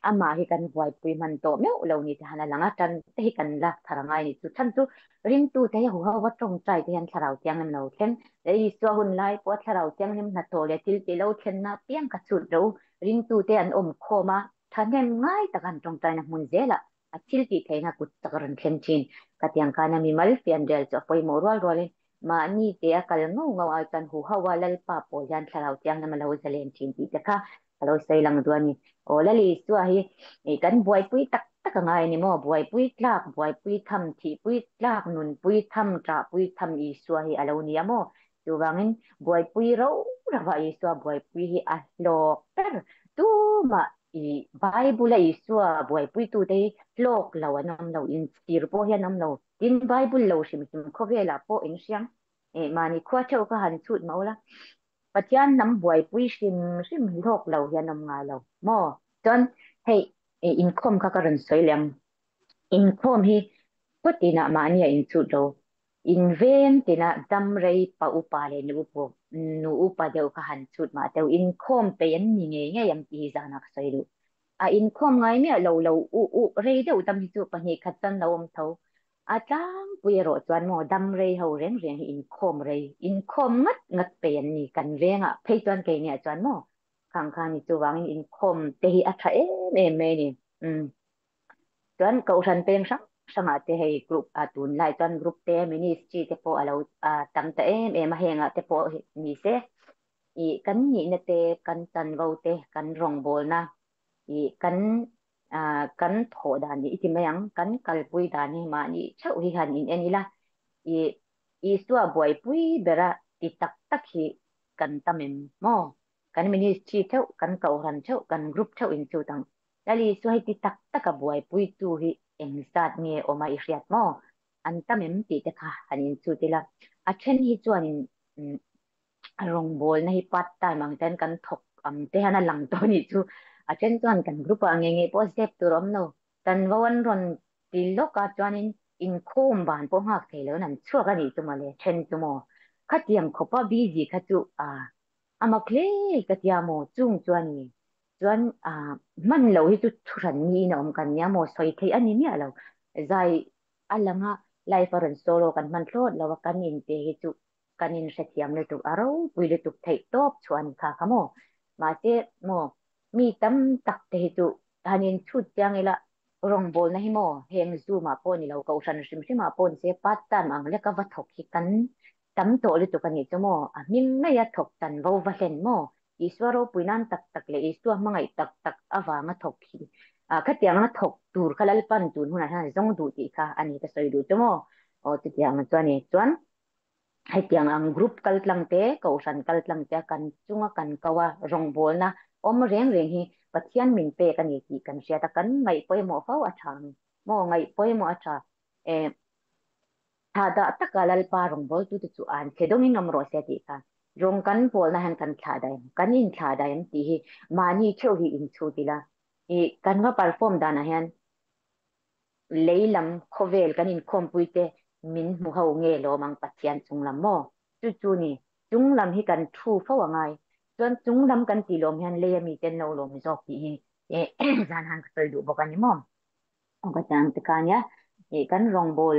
amah hi kan buaipui hman tawh meuh lo ni te han a lang a, tan te hi kan la thar angai ni. Chu chhan chu ringtute hi huho va tawngtai te hian thlarau thianghlim lo thleng. Leh Isua hun lai pawha thlarau thianghlim hnathawh leh thil tih lo thlenna apiang kha chhut ro ringtute an awm khawm a, thahnem ngai taka an tawngtaina hmun zelah a thil tih theihna kut tak a rawn thleng thin. Khatiang khan a mimal fianrial chu a pawimawh rual rualin mahni te a kal ngau ngau ai chuan huho a Lalpa pawl hian thlarau thianghlim a lo zalen thin tih te kha a lo sawi lang duh a ni. Aw Lali Isua hi kan buaipui tak tak a ngai a ni maw? Buaipui tlak, buaipui tham, thihpui tlak, nunpui tham, ṭahpui tham Isua hi a lo ni a maw? Chuvangin buaipui ro rova Isua buaipui hi a hlawk ber. Tumah i Bible a Isua buaipuitute hi hlawk lo an awm lo, inchhir pawh hi an awm lo. Tin, Bible lo hrim hrim khawvelah pawh in hriang. Mahni khua theuh kha han chhut mah ula, Pathian hnam buaipui hrim hrim hlawk lo hi an awm ngai lo maw? Chuan hei inkhawm kha ka rawn sawi leh ang. Inkhawm hi khuatinah mahni a inchhut lo. Inveng tina dam rei pa upa leh nu upa nu upa deuh kha han chhut mah teu. Inkhawm peih an ni ngei ngei ang tih hi zanah ka sawi duh. A inkhawm ngai miah lo lo u u rei deuh dam hi chu pahnih khat chuan lo awm tho. A tlangpui erawh chuan maw dam rei ho reng reng hi inkhawm rei inkhawm ngat ngat peih an ni kan vengah phei chuan keiniah chuan maw khang khan hi chuvangin inkhawm te hi a tha em em mai a ni. Umm. Chuan kohhran peng hrang hrangah te hei group a tunlai chuan group te ministry te pawh a lo tam ta em em a hengah te pawh ni se ih kan nihna te kan chanvo te kan rawngbawlna ih kan kan thawh dan hi i ti mai ang kan kalpui dan hi mahni theuh hi han in en ila ih Isua buaipui bera ti tak tak hi kan tam em maw? Kan ministry theuh kan kohhran theuh kan group theuh in chhut ang. Lal Isua hi ti tak taka buaipuitu hi eng zat nge awm a i hriat maw? An tam em tih te kha han inchhut ila. A then hi chuanin rawngbawlna hi part time ang ten kan thawk ang te hian a lang tawh anih chu. A then chuan kan group ah nge nge pawh zep tur a awm lo. Kan vo an rawn ti lawk a chuanin inkhawm ban pawh nghak thei lo in an chhuak anih chu mawle then chu maw. Khatiang khawpa busy kha chu a A mak hle ka tia maw? Chung chuan ni chuan hman lo hi chu thu hran niin a awm kan nia maw? Sawi theih a ni miah lo. Zai a lang a, live a rawn solo kan hman thlawt lo a, kan inte hi chu kan inhrethiam lutuk, a ropui lutuk theih tawp chhuah a ni kha kha maw? Mahse maw, mi tam tak te hi chu han inchhut chiang ila, rawngbawlna hi maw heng Zoom ah pawh ni lo, kohhran hrim hrim ah pawh ni se part time ang leka va thawk hi kan Tam tawh lutuk a nih chu maw? A hming maia thawk tan vo va hlen maw? Isua ropui nan tak tak leh Isua hmangaih tak tak avanga thawk hi khatianga thawk tur kha Lalpan tun hunah hian a zawng duh tih kha a ni ka sawi duh chu maw? Aw chutiang chuan ni chuan hetiang ang group kal tlang te, kohhran kal tlang te a kan chunga kan ko a rawngbawlna awm reng reng hi Pathian min pek a ni tih kan hriat a, kan ngaih pawimawh fo a tha ang maw? Ngaih pawimawh a tha e. Thlah dah taka Lalpa rawngbawltute chu an che dawngin awm rawh se tih kha rawng kan pawlna hian kan thlah daih em, kan inthlah daih em tih hi mahni theuh hi inchhut ila. Ih, kan va perform danah hian lei lam khawvel kan inkhawmpui te min hmu ho nge lawm ang Pathian chung lam maw? Chu chu ni, chung lam hi kan thu fo a ngai. Chuan chung lam kan tih lawm hian lei ami ten lo lawm zawk tih hi zan han ka sawi duh bawk a ni maw? Ka chang te kha nia ih kan rawngbawl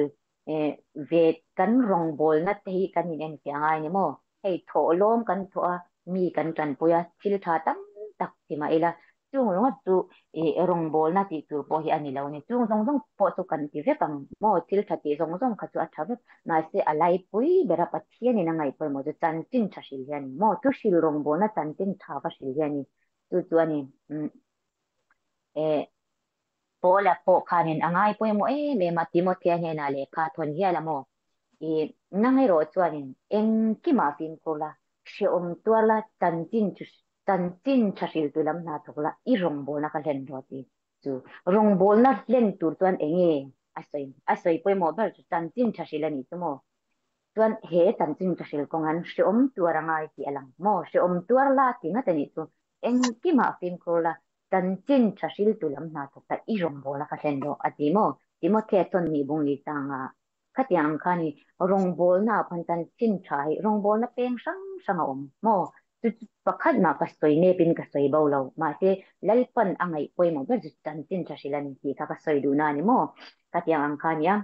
eh ve kan rawngbawlna te hi kan in enfiah ngai ni maw hei thawh lawm kan thawh a mi kan tanpui a thil tha tam tak ti mah ila chung ringawt chu ih rawngbawlna tih tur pawh hi a ni lo a ni chung zawng zawng pawh chu kan ti vek ang maw thil tha tih zawng zawng kha chu a tha vek mahse a laipui bera Pathianin a ngaih pawimawh chu chanchin tha hrilh hi a ni maw thu hril rawngbawlna chanchin tha va hrilh hi a ni chu chu a ni umm eh. Paula pawh khanin a ngai pawimawh em em a, Timothea hnenah lehkha a thawn hial a maw? I nang erawh chuanin engkimah fimkhur la, hrehawm tuar la, chanchin chanchin tha hriltu lam hna thawk la, i rawngbawlna kha hlen rawh ti chu. Rawngbawlna hlen tur chuan eng nge a sawi? A sawi pawimawh ber chu chanchin tha hril a nih chu maw? Chuan he chanchin tha hril kawng han hrehawm tuar a ngai tih a lang maw? Hrehawm tuar la ti ngat a nih chu. Engkimah fimkhur la, Chanchin tha hriltu lam hna thawk ta i rawngbawlna kha hlen rawh a ti maw? Timothea chuan nih bung ni chang a, Khatiang ang kha ni rawngbawlna ah khan chanchin tha hi rawngbawlna peng hrang hrang a awm maw? Chu chu pakhat mah ka sawi nepin ka sawi bo lo. Mahse, Lalpan a ngaih pawimawh ber chu chanchin tha hrilh a ni tih kha ka sawi duhna a ni maw? Ka tiang ang kha nia,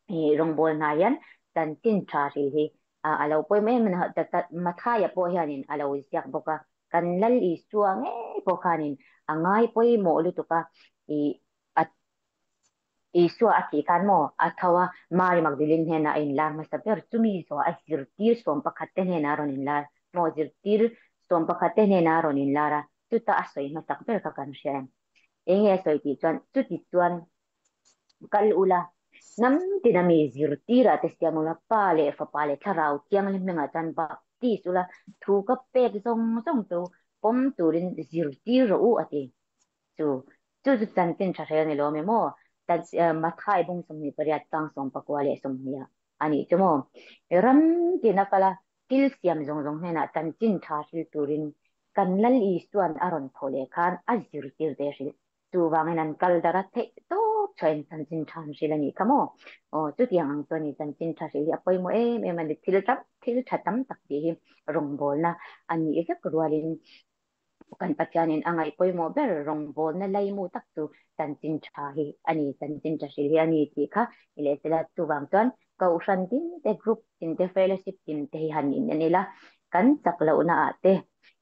i rawngbawl hna hian chanchin tha hrilh hi a lo pawimawh em a, Mathaia pawh hianin a lo ziak bawk a, kan Lal Isua ngei pawh khanin a ngai pawimawh lutuk a, i a Isua a thih khan maw a tho a, Mari Magdalene hnenah a inlar hmasa ber, chumi zawh a zirtir sawmpakhat te hnenah a rawn inlar maw, zirtir sawmpakhat te hnenah a rawn inlar a, chuta a sawi hmasak ber kha kan hria em? Enge a sawi tih chuan, chuti chuan kal ula, hnam tina mi zirtirah te siam ula, Pa leh Fapa leh Thlarau Thianghlim hmingah chuan baptis ula, thu ka pek zawng zawng chu pawm turin zirtir rawh u a ti. Chu chu chu chanchin tha hrel ni lawm em aw? Mathai bung 28 tang 19 leh 20 ah a nih chu maw? Ram tina kala thil siam zawng zawng hnenah chanchin tha hril turin kan Lal Isua'n a rawn thawh leh khan a zirtir te hrilh. Chuvangin an kal dar a theih tawp chhuahin chanchin tha an hrilh a nih kha maw? Aw, chutiang ang chuan i chanchin tha hrilh hi a pawimawh em em a ni. Thil tam, thil tha tam tak tih hi rawngbawlna a nih vek rualin Kan Pathianin a ngaih pawimawh ber rawngbawlna laimu tak chu chanchin tha hi a ni, chanchin tha hrilh hi a ni tih kha i leh sela. Chuvang chuan Kohhran tin te, group tin te, fellowship tin te hi han in en ila, kan chak lohna ah te,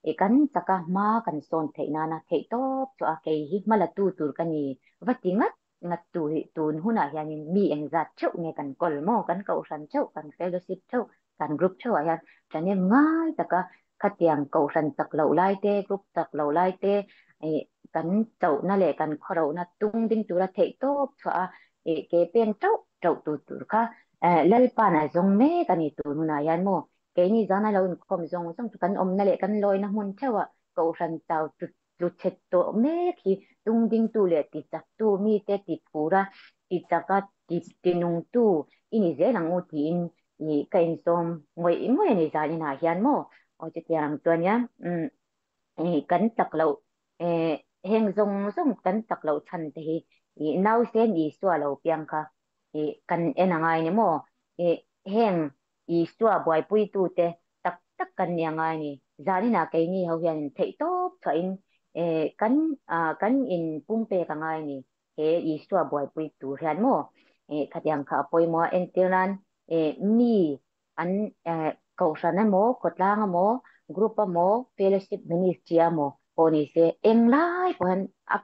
i kan chaka hma kan sawn theih nana theih tawp chu a kei hi hma la tu tur ka ni va ti ngat ngat tu hi tun hunah hianin mi engzat theuh nge kan kawl maw, kan Kohhran theuh, kan fellowship theuh, kan group theuh ah hian thahnem ngai taka khatiang Kohhran chak loh lai te, group chak loh lai te kan chauhna leh kan khawrohna tung ding tura theih tawp chhuah a ke pen tauh tauh tu tur kha Lalpa'n a zawng mek a ni tun hunah hian maw keini zana lo inkhawm zawng zawng chu kan awmna leh kan lawina hmun theuh ah Kohhran chau tut tluchhet tawh mek hi tung dingtu leh tichaktu mite tiphura tichaka tinungtu i ni zel ang u tiin i ka insawm ngawih ngawih a ni zan inah hian maw aw chutiang chuan nia i kan chak loh heng zawng zawng kan chak loh chhan te hi i nausen Isua lo piang kha i kan en a ngai ni maw i heng Isua buaipuitute tak tak kan ni a ngai ni. Zaninah keini ho hianin theihtawp chhuahin kan kan inpumpek a ngai ni. He Isua buaipui tur hian maw khatiang kha a pawimawh a, entir nan mi an kohhran emaw, khawtlang emaw, group emaw, fellowship ministry emaw pawh ni se englai pawh hian a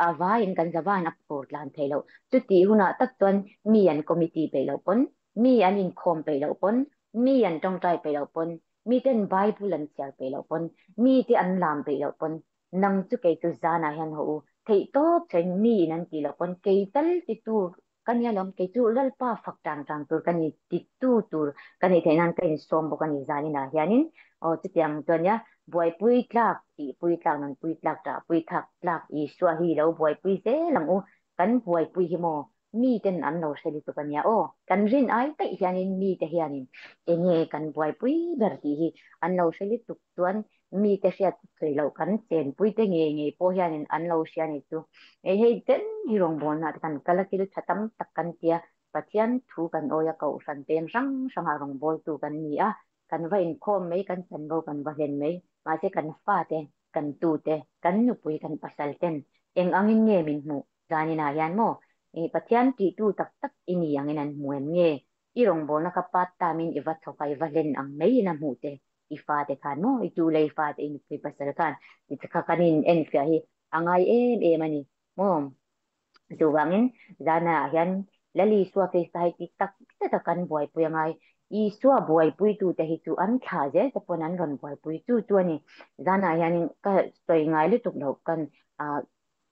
a vaiin kan za vaiin a phur tlan thei loh. Chutih hunah tak chuan mi an committee peih loh pawn, mi an inkhawm peih loh pawn, mi an tawngtai peih loh pawn, miten Bible an chhiar peih loh pawn, mite an lam peih loh pawn, nang chu kei chu zanah hian haw u, theih tawp chuan mi in an tih loh pawn kei tal ti tur ka nia lawm, kei chu Lalpa fak tang tang tur ka ni, ti tu tur ka nih theih nan ka insawm bawk a ni zaninah hianin aw chutiang chuan nia buaipui tlak, tihpui tlak, nunpui tlak, ṭahpui thak tlak Isua hi lo buaipui zel ang u, kan buaipui hi maw miten an lo hre lutuk a nia aw, kan rin ai daih hianin mite hianin enge kan buaipui ber tih hi an lo hre lutuk chuan mite hriat sawi loh kan chenpui te ngei ngei pawh hianin an lo hria ni chu. Hei hei ten hi rawngbawlna te kan kal a, thil tha tam tak kan tia, Pathian thu kan awi a, kohhran peng hrang hrangah rawngbawltu kan ni a, kan va inkhawm mai, kan chanvo kan va hlen mai, mahse kan fate, kan tute, kan nupui, kan pasal ten eng angin nge min hmuh zaninah hian maw Pathian tihtu tak tak i ni angin an hmu em nge? I rawngbawlna kha part time in i va thawk a, i va hlen ang mai in a hmuh te, i fate khan maw, i tu lei fate, i nupui pasal khan ti che kha kan in enfiah hi a ngai em em a ni maw? Chuvangin zanah hian Lal Isua Krista hi ti tak zet a kan buaipui a ngai. Isua buaipuitute hi chu an thlah zel te pawn an rawn buaipui chu chu a ni. Zanah hianin ka sawi ngai lutuk loh kan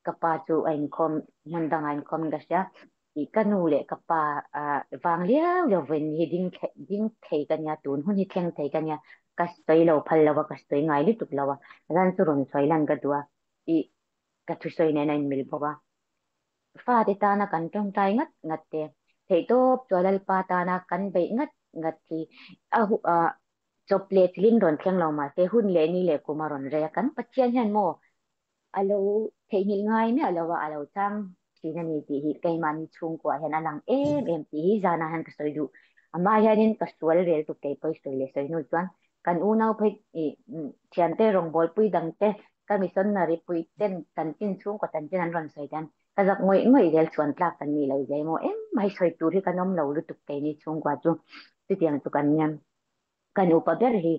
ka pa chu a inkhawm hmun dangah a inkhawm in ka hria. Tih ka nu leh ka pa vang liau liau vawiin hi ding ding thei ka nia, tun hun hi thleng thei ka nia, ka sawi lo phal lo a, ka sawi ngai lutuk lo a, zan chu rawn sawi lan ka duh a, tih ka thusawi nen a inmil bawk a. Fate tana kan tawngtai ngat ngat te, theihtawp chuan Lalpa tana kan beih ngat ngat hi a chawp leh thilin rawn thleng lo mahse hun leh ni leh kum a rawn rei a, kan Pathian hian maw a lo theihnghilh ngai miah lo a, a lo chang thin a ni tih hi keimahni chhungkuah hian a lang em em tih hi zanah hian ka sawi duh. Amah hianin ka sual rel tuk kei pawi sawi leh sawi hnu chuan Kan unau phei i thiante rawngbawlpui dangte ka missionary pui ten chanchin chhungkaw chanchin an rawn sawi hian ka zak ngawih ngawih zel chhuan tlak kan nih loh zia emaw engmah hi sawi tur hi kan awm lo lutuk keini chhungkua chu chutiang chu kan nia. Kan upa ber hi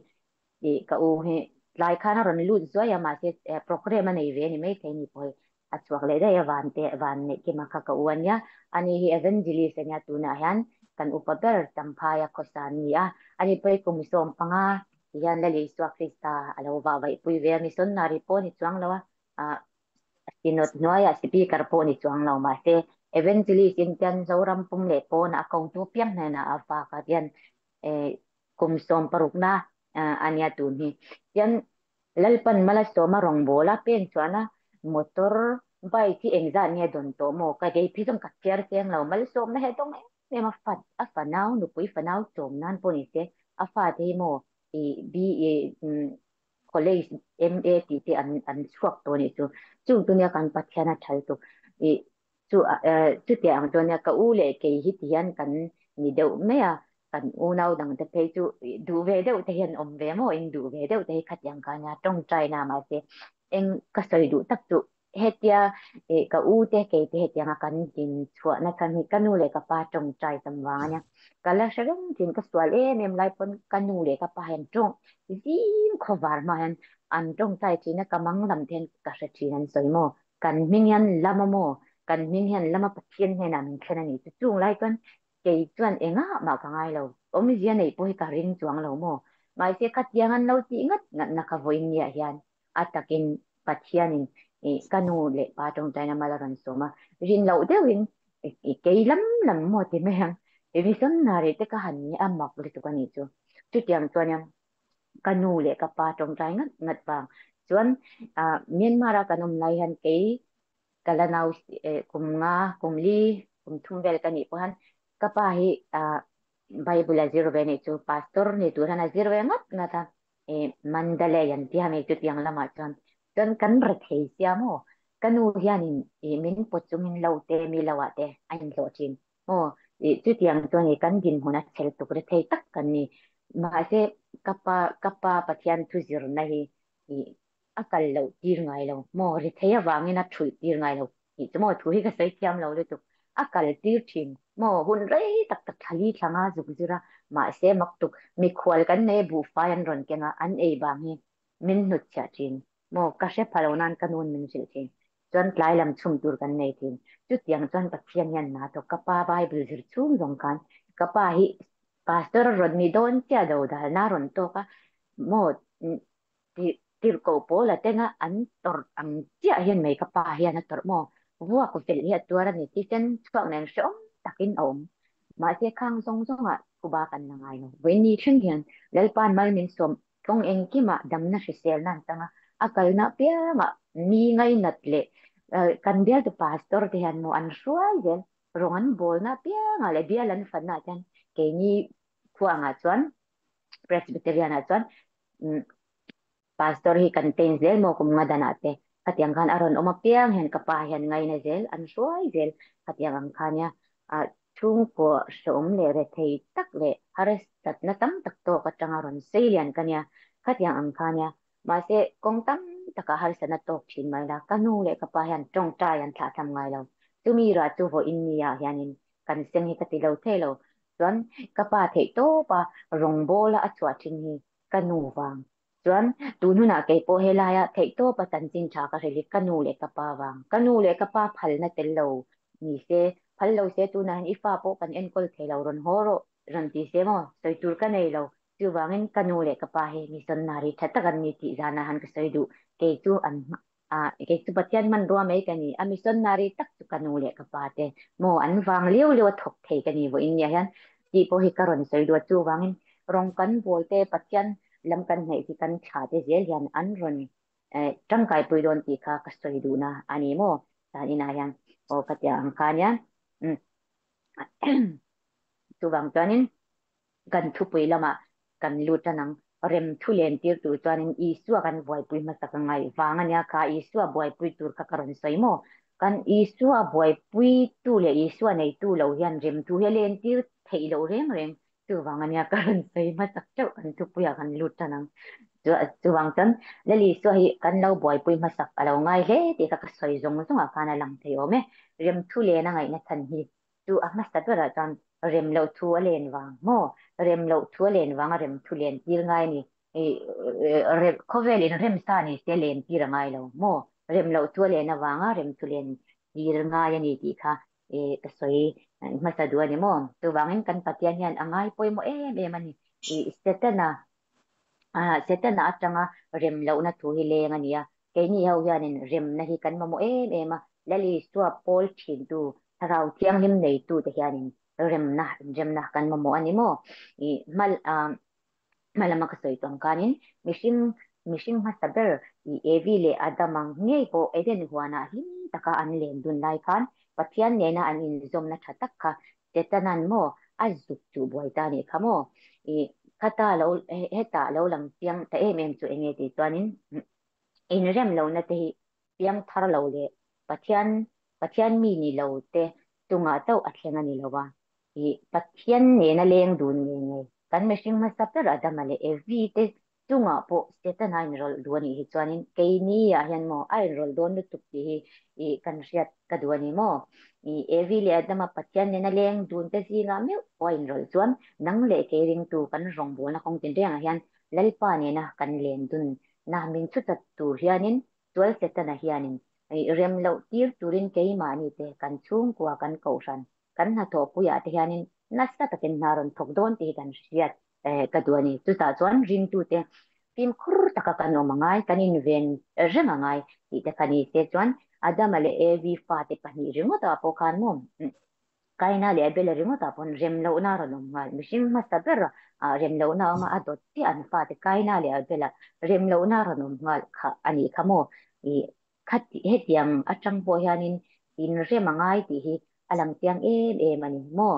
i ka u hi tlai khan a rawn lut zuai a mahse programme a nei ve a ni maithei ni pawh hi a chhuak leh daih a van te van neih kima kha ka u a nia ani hi evangelist a nia tunah hian kan upa ber Champhaia khawsa an ni a ani pawh hi kum 15 ti hian Lal Isua Krista a lo vah vaih pui ve a missionary pawh a ni chuang lo a ah Synod hnuaiah speaker pawh ni chuang lo mahse evangelist in tian Zoram pum leh pawnah a kotu piang hnenah a vak a tian kum 16na a nia tun hi. Tian Lalpan mala sawma rawngbawla pen chuan a motor bike hi engzat nge dawn tawh maw? Ka dei phi zawng ka chhiar chiang lo. Malsawmna he dawng em em a fa a fanau nupui fanau chawm nan pawh ni se a fate hi maw i BA college MA tih te an an chhuak tawh nih chu. Chung chu nia kan Pathian a thal tuk i Chu chutiang ang chuan nia ka u leh kei hi ti hian kan ni deuh mai a, kan unau dangte phei chu duh ve deuh te hian awm ve maw, in duh ve deuh te hi khatiang kha nia tawngtai na mahse eng ka sawi duh tak chu hetia ka u te kei te hetianga kan din chhuah na chhan hi ka nu leh ka pa tawngtai tam vang a nia, ka la hre reng thin ka sual em em lai pawn ka nu leh ka pa hian tawng zing khawvar hma hian an tawngtai thin a, ka mang lam te hian ka hre thin an sawi maw. Kan hming hian lam a maw? Kan hming hian lama Pathian hnenah min thlen a ni. Chu chung lai chuan kei chuan engah mah ka ngai lo. Awmzia neih pawh hi ka ring chuang lo maw? Mahse khatiang an lo tih ngat ngatna kha vawiin niah hian a takin Pathianin ka nu leh pa tawngtaina mal a rawn sawm a, rin loh deuhin kei lam lam maw ti mai ang, missionary te ka han ni a mak lutuk a nih chu. Chutiang chuan ka nu leh ka pa tawngtai ngat ngat vang chuan Myanmar a kan awm lai hian kei ka la nau kum nga kum li kum thum vel ka nih pawh hian ka pa hi Bible a zir ve nih chu pastor ni tur hian a zir ve ngat ngat a Mandalay an tia mi chutiang lamah chuan chuan kan rethei sia maw ka nu hianin min pawt chungin lo te mi lo ah te a inhlawh thin. Aw, ih chutiang chuan ih kan dinhmun a chhel tuk ri thei tak kan ni. Mahse, ka pa, ka pa Pathian thu zirna hi ih a kal loh tir ngai lo maw? Ri thei avangin a thulh tir ngai lo tih chu maw? Thu hi ka sawi thiam lo lutuk. A kal tir thin maw? Hun rei tak tak thlali thlanga zuk zir a, mahse mak tuk mikhual kan nei buhfai an rawn keng a, an ei vang hi min hnutchhiah thin. Maw ka hre pha lo nan ka nun min hrilh thin. Chuan tlai lam chhum tur kan nei thin. Chutiang chuan Pathian hian hna thawk ka pa Bible zir chhung zawng khan ka pa hi pastor a rawn ni dawn chiah lo dalna a rawn tawk a maw tirhkoh pawl a teng a an tawrh ang chiah hian mai ka pa hian a tawrh maw vuak velh hi a tuar a ni thisen chhuak nen hrehawm takin a awm. Mahse khang zawng zawngah thuba kan la ngai lo. Vawiin ni thleng hian Lalpa'n mal min sawm Kawng engkimah damna hriselna an chang a, a kalna apiangah mi ngainat leh kan bialtu pastor te hian maw an hruai zel, rawng an bawlna apiangah leh bial an fanna ah chuan keini khuangah chuan Presbyterian ah chuan pastor hi kan tain zel maw kum nga danah te khatiang khan a rawn awm apiang hian ka pa hian ngaina zel an hruai zel khatiang ang kha nia Chhungkaw hrehawm leh rethei tak leh harsatna tam tak tawk atanga rawn sei lian ka nia, khatiang ang kha nia. Mahse, kawng tam takah harsatna tawk thin mai la, ka nu leh ka pa hian tawngtai an thlah tham ngai lo. Chumi rah chu vawiin nia hianin kan seng hi ka ti lo thei lo. Chuan ka pa theih tawpa rawngbawla a chhuah thin hi ka nu vang. Chuan tun hunah kei pawh helaia theihtawpa chanchin tha ka hrilh hi ka nu leh ka pa vang. Ka nu leh ka pa phalna tel lo ni se, phal lo se tunah hian i fa pawh kan enkawl thei lo, rawn haw rawh, rawn ti se maw? Sawi tur ka nei lo. Chuvangin ka nu leh ka pa hi missionary tha tak an ni tih zanah han ka sawi duh. Kei chu an kei chu Pathian hmanrua mai ka ni. A missionary tak chu ka nu leh ka pa te maw an vang liau liau a thawk thei ka ni vawiin nia hian tih pawh hi ka rawn sawi duh a. Chuvangin rawng kan bawl te Pathian lam kan hnaih hi kan thla te zel hian an rawn tangkai pui dawn tih kha ka sawi duhna a ni maw? Tan inah hian aw ka tia ang kha nia. Chuvang chuanin kan thupui lamah kan lut tan ang. Rem thu len tir tur chuanin Isua kan buaipui hmasa ka ngaih vang a nia kha Isua buaipui tur kha ka rawn sawi maw? Kan Isua buaipui tu leh Isua neitu lo hian rem thu hi a len tir theih loh reng reng. Chuvang ania ka rawn sawi hmasak teuh kan thupuiah kan lut tan ang. Chuvang chuan Lali Isua hi kan lo buaipui hmasak a lo ngai hle tih kha ka sawi zawng zawngah khan a lang thei awm e. Rem thu len a ngaihna chhan hi chu a hmasa berah chuan rem loh thu a len vang maw? Rem loh thu a len vanga rem thu len tir ngai a ni. Khawvel in rem sa ni se len tir a ngai lo maw? Rem loh thu a len avanga rem thu len tir ngai a ni tih kha ka sawi hmasa duh a ni maw? Chuvangin kan Pathian hian a ngai pawimawh em em a ni. Setana Setana atanga rem lohna thu hi leng a ni a, keini ho hianin remna hi kan mamawh em em a, Lal Isua pawl thintu, Thlarau Thianghlim neitute hianin remna, inremna kan mamawh a ni maw? Hma hmalama ka sawi tawng khanin mihring mihring hmasa ber i Evi leh Adama ngei pawh Eden huanah hlim taka an len dun lai khan Pathian nena an inzawmna tha tak kha Setanan maw a zuk chuh buai ta nih kha maw? I khata lo hetah lo lang chiang ta em em chu enge tih chuanin inrem lohna te hi piang thar lo leh Pathian Pathian mi ni lo te chungah chauh a thleng a ni lo a. I Pathian nena leng dun nge nge kan mihring hmasa ber Adama leh Evi te chungah pawh Setana inrawlh duh a nih hi chuanin keini ah hian maw a inrawlh dawn lutuk tih hi i kan hriat ka duh a ni maw? I Evi leh Adama Pathian nena leng dun te zingah meuh pawh a inrawlh chuan nang leh kei ringtu kan rawngbawlna kawng tinrengah hian Lalpa nena kan len dun na min chhutat tur hianin sual Setana hianin i rem loh tir turin keimahni te kan chhungkua kan kohhran kan hnathawhpuiah te hianin nasa takin hna rawn thawk dawn tih hi kan hriat ka duh a ni. Chutah chuan ringtute fimkhur taka kan awm a ngai, kan inven reng a ngai tih te kha ni se chuan Adama leh Evi fate pahnih ringawtah pawh khan maw Kaina leh Abela ringawtah pawn rem lohna a rawn awm nghal. Mihring hmasa ber ah rem lohna a awm a, a dawt chiah an fate Kaina leh Abela rem lohna a rawn awm nghal kha a nih kha maw. Khati hetiang atang pawh hianin inrem a ngai tih hi a lang chiang em em a ni maw.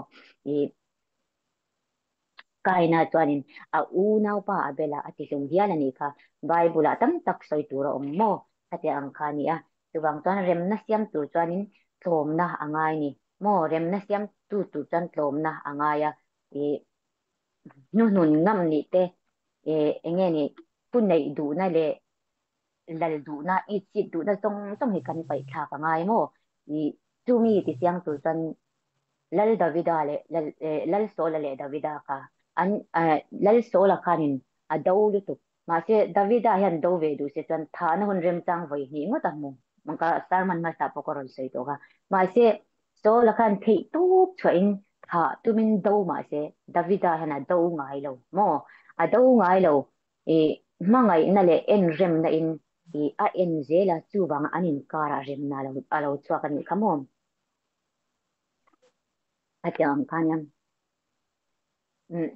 Kaina chuanin a unaupa Abela a tihlum hial a nih kha. Bible-ah tam tak sawi tur a awm maw? Khatiang ang kha a ni a. Chuvang chuan remna siam tur chuanin tlawmna a ngai ni maw? Remna siam tu tur chuan tlawmna a ngai a. Ih, hnuhnun ngam nih te, ih, eng nge ni, thu neih duhna leh lal duhna, itsit duhna zawng zawng hi kan paih thlak a ngai maw? Ih, chumi tisiang tur chuan Lal Davida leh Lal Lal Saula leh Davida kha an Lal Saula khanin a do lutuk. Mahse Davida hian do ve duh se chuan thahna hun remchang vawi hnih ngawt a hmu. Mangka sermon hmasa pawh ka rawn sawi tawh kha. Mahse Saula khan theih tawp chhuahin thah tumin do mahse Davida hian a do ngai lo maw? A do ngai lo. I hmangaihna leh enremna in i a en zel a, chuvanga an inkarah remna a lo chhuak a nih kha maw? A tiang ang khan hian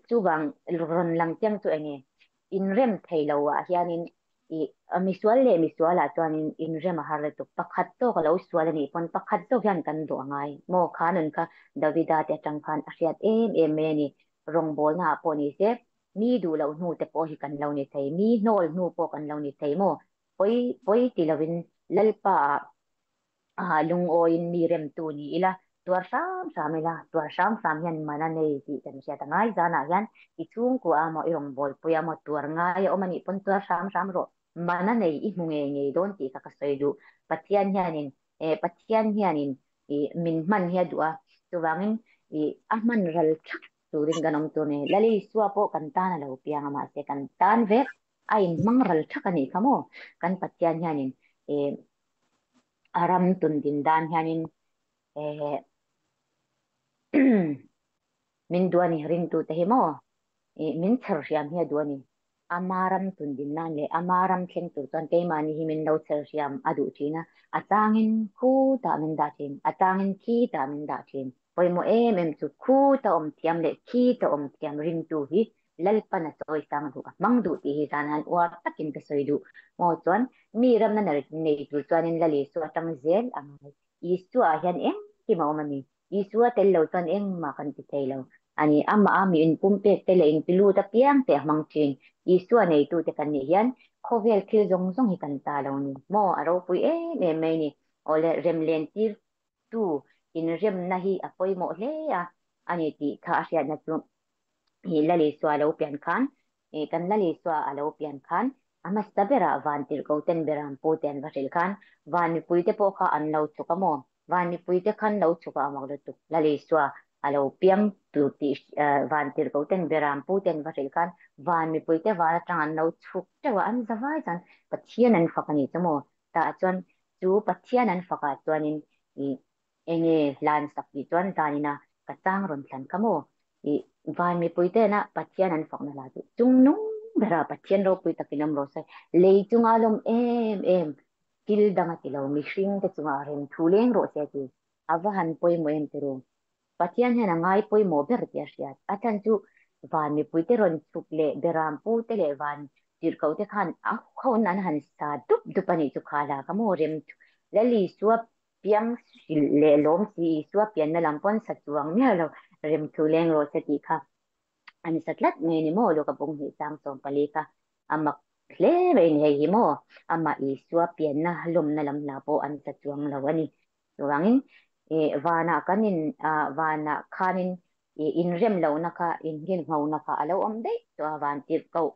chuvang rawn lang chiang chu enge inrem thei lo ah hianin i misual leh misual ah chuanin inrem a har lutuk pakhat zawk a lo sual a nih pawn pakhat zawk hian kan duh a ngai maw kha nun kha Davida te atang khan a hriat em em mai a ni rawngbawlna ah pawh ni se mi duh loh hnu te pawh hi kan lo ni thei mi hnawl hnu pawh kan lo ni thei maw pawi pawi ti lovin Lalpa ah Lungawiin mi remtu ni ila, tuar hram hram ila, tuar hram hram hian man a nei tih kan hriat a ngai. Zanah hian i chhungkua a maw, i rawngbawlpui a maw, tuar ngai a awm a nih pawn tuar hram hram rawh. Man a nei i hmu ngei ngei dawn tih kha ka sawi duh. Pathian hianin, Pathian hianin min hman hi a duh a, chuvangin a hman ral thak turin kan awm tur a ni. Lal Isua pawh kan tan a lo piang a, mahse kan tan vek a inhmang ral thak a nih kha maw? Kan Pathian hianin a ram tun din dan hianin min duh a ni ringtute hi maw min chher hriam hi a duh a ni ama ram tun din nan leh ama ram thleng tur chuan keimahni hi min lo chher hriam a duh thin a a changin khu tah min dah thin a changin khi tah min dah thin pawimawh em em chu khu ta awm thiam leh khi ta awm thiam ringtu hi Lalpan a sawi sang duh, a hmang duh tih hi zan han uar takin ka sawi duh. Maw chuan mi ramna nei tur chuanin Lal Isua atang zel a ngai. Isua ah hian engkim a awm a ni. Isua tel lo chuan engmah kan ti thei lo a ni. Amah a mi inpumpek te leh intilut apiang te a hmang thin. Isua neitute kan nih hian khawvel thil zawng zawng hi kan ta lo ni. Maw a ropui em em mai ni. Awle remlen tir tu inremna hi a pawimawh hle a a ni tih kha a hriatna chu. I Lal Isua lo pian khan, i kan Lal Isua a lo pian khan, a hmasa berah van tirhko ten beram pu te an va hrilh khan, van mipuite pawh kha an lo chhuk a maw? Van mipuite khan lo chhuk a amak lutuk. Lal Isua a lo piang tur tih van tirhko ten beram pu te an va hrilh khan, van mipuite van atang an lo chhuk teuh a, an zavai chuan Pathian an fak a ni chu maw? Tah chuan chu Pathian an fakah chuanin i Enge hlan sak tih chuan zanina ka chang rawn thlan kha maw? I van mipui tena Pathian an fakna hla chu chung nung bera Pathian ropui takin awm rawh se. Lei chunga lawm em em thil dang a ti lo, mihring te chunga rem thu leng rawh se a ti. A va han pawimawh em tiraw? Pathian hian a ngai pawimawh ber tih a hriat. A chhan chu van mipui te rawn chhuk leh beram pu te leh van tirhkoh te khan a khawn an han sa dup dup a nih chu kha hla kha maw? Rem Lal Isua Piang hrilh leh lawm si Isua pianna lam pawn sa chuang miah lo rem thu leng rawh se tih kha an sa tlat mai a ni maw? Luka bung hnih sang 14 kha a mak hle mai a ni hei hi maw? Amah Isua pianna lawmna lam hla pawh an sa chuang lo a ni. Chuvangin vanah kan in vanah khanin inrem lohna kha inngilhngona kha a lo awm daih tawh a, van tirh koh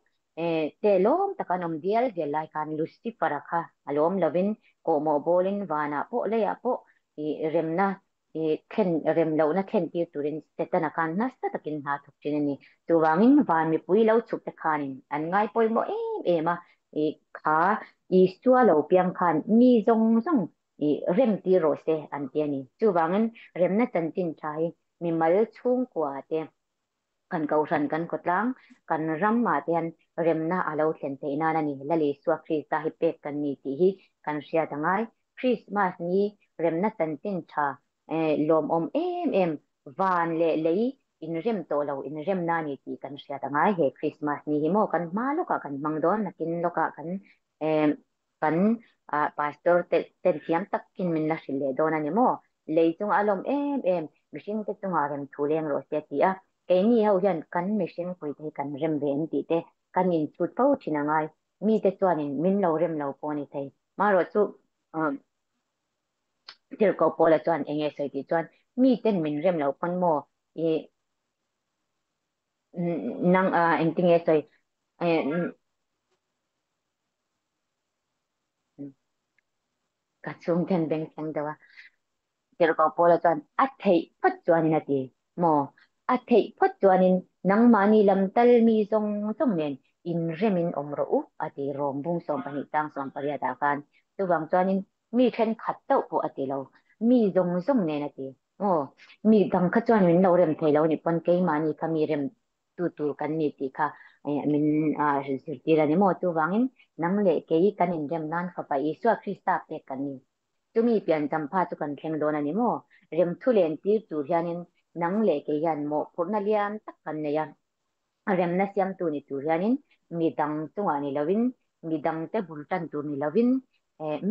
te lawm taka an awm dial dial lai khan Lucifer-a kha a lawm lovin kawhmawh bawlin vanah pawh leiah pawh remna thlen rem lohna thlen tir turin Setana khan nasa takin hna thawk thin a ni. Chuvangin van mipui lo chhuk te khanin an ngai pawimawh em em a, kha Isua lo piang khan mi zawng zawng rem tir rawh se an ti a ni. Chuvangin remna chanchin tha hi mimal chhungkua te kan kohhran kan khawtlang kan ramah te hian remna a lo thlen theih nan a ni. Lal Isua Krista hi pek kan ni tih hi kan hriat a ngai. Krismas ni remna chanchin tha lawmawm em em van leh lei inrem tawh lo inremna a ni tih kan hriat a ngai. He Krismas ni hi maw kan hma lawkah kan hmang dawn nakin lawkah kan kan pastor te ten thiam takin min la hrilh leh dawn a ni maw? Lei chunga a lawm em em, mihring te chunga rem thu leng rawh se a ti a, keini ho hian kan mihring pui te hi kan rem ve em tih te kan inchhut fo thin a ngai, mite chuanin min lo rem lo pawh a ni thei. Marawh chu Tirhkoh Paula chuan eng nge sawi tih chuan miten min rem lo pawn maw i nang engtinge sawi Ka chhungten beng thleng deuh a, Tirhkoh Paula chuan a theih phawt chuanin a ti maw? A theih phawt chuanin nangmahni lam tal mi zawng zawng nen inremin awm rawh u a ti Rom bung 12 chang 18 ah khan. Chuvang chuanin mi thenkhat chauh pawh a ti lo, mi zawng zawng nen a ti maw? Mi dang kha chuan min lo rem thei lo nih pawn keimahni kha mi rem tu tur kan ni tih kha min zirtir a ni maw? Chuvangin nang leh kei kan inrem nan Fapa Isua Krista pek kan ni. Chumi piancham pha chu kan thleng dawn a ni maw? Remthu len tir tur hianin nang leh kei hian mawhphurhna lian tak kan nei a. Remna siamtu ni tur hianin mi dang chungah ni lovin, mi dangte bul tan tur ni lovin,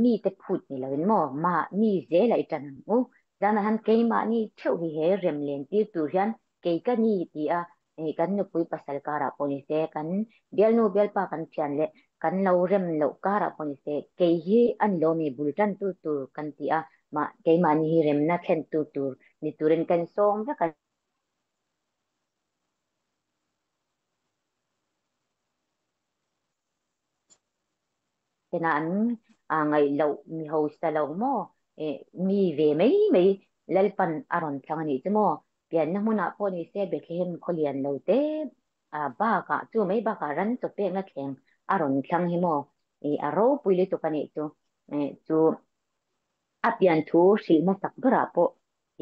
mite phut ni lovin maw? Mahni zela i tan ang u. Zanah hian keimahni theuh hi he rem len tir tur hian Kei ka ni ti a, kan nupui pasal karah pawh ni se, kan bialnu bialpa kan thian leh kan lo rem loh karah pawh ni se, kei hi a ni lo mi bul tantu tur kan ti a, mah keimahni hi remna thlentu tur ni turin kan sawm vek a. Tena an ngaih loh mi hausa lo maw mi ve mai mai Lalpan a rawn thlang a nih chu maw? Pianna hmunah pawh ni se Bethlehem khawlian lo te bakah chu mai bakah ran chaw pekna thleng a rawn thlang hi maw a ropui lutuk a nih chu chu A pian thu hrilh hmasak berah pawh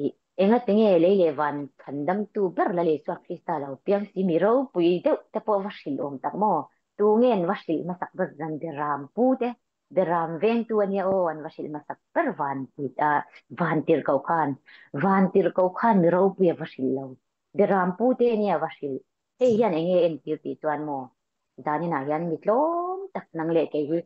i engati nge lei leh van chhandamtu ber la leh chhuak Krista lo piang si mi ropui deuh te pawh va hrilh awm tak maw? Tu nge an va hrilh hmasak ber zan Beram pu te, Beram vengtu a nia aw an va hrilh hmasak ber van van tirhkoh khan, van tirhkoh khan mi ropui a va hrilh lo, Beram pu te nia va hrilh. Hei hian enge entir tih chuan maw Daninah hian mi tlawm tak nang leh kei hi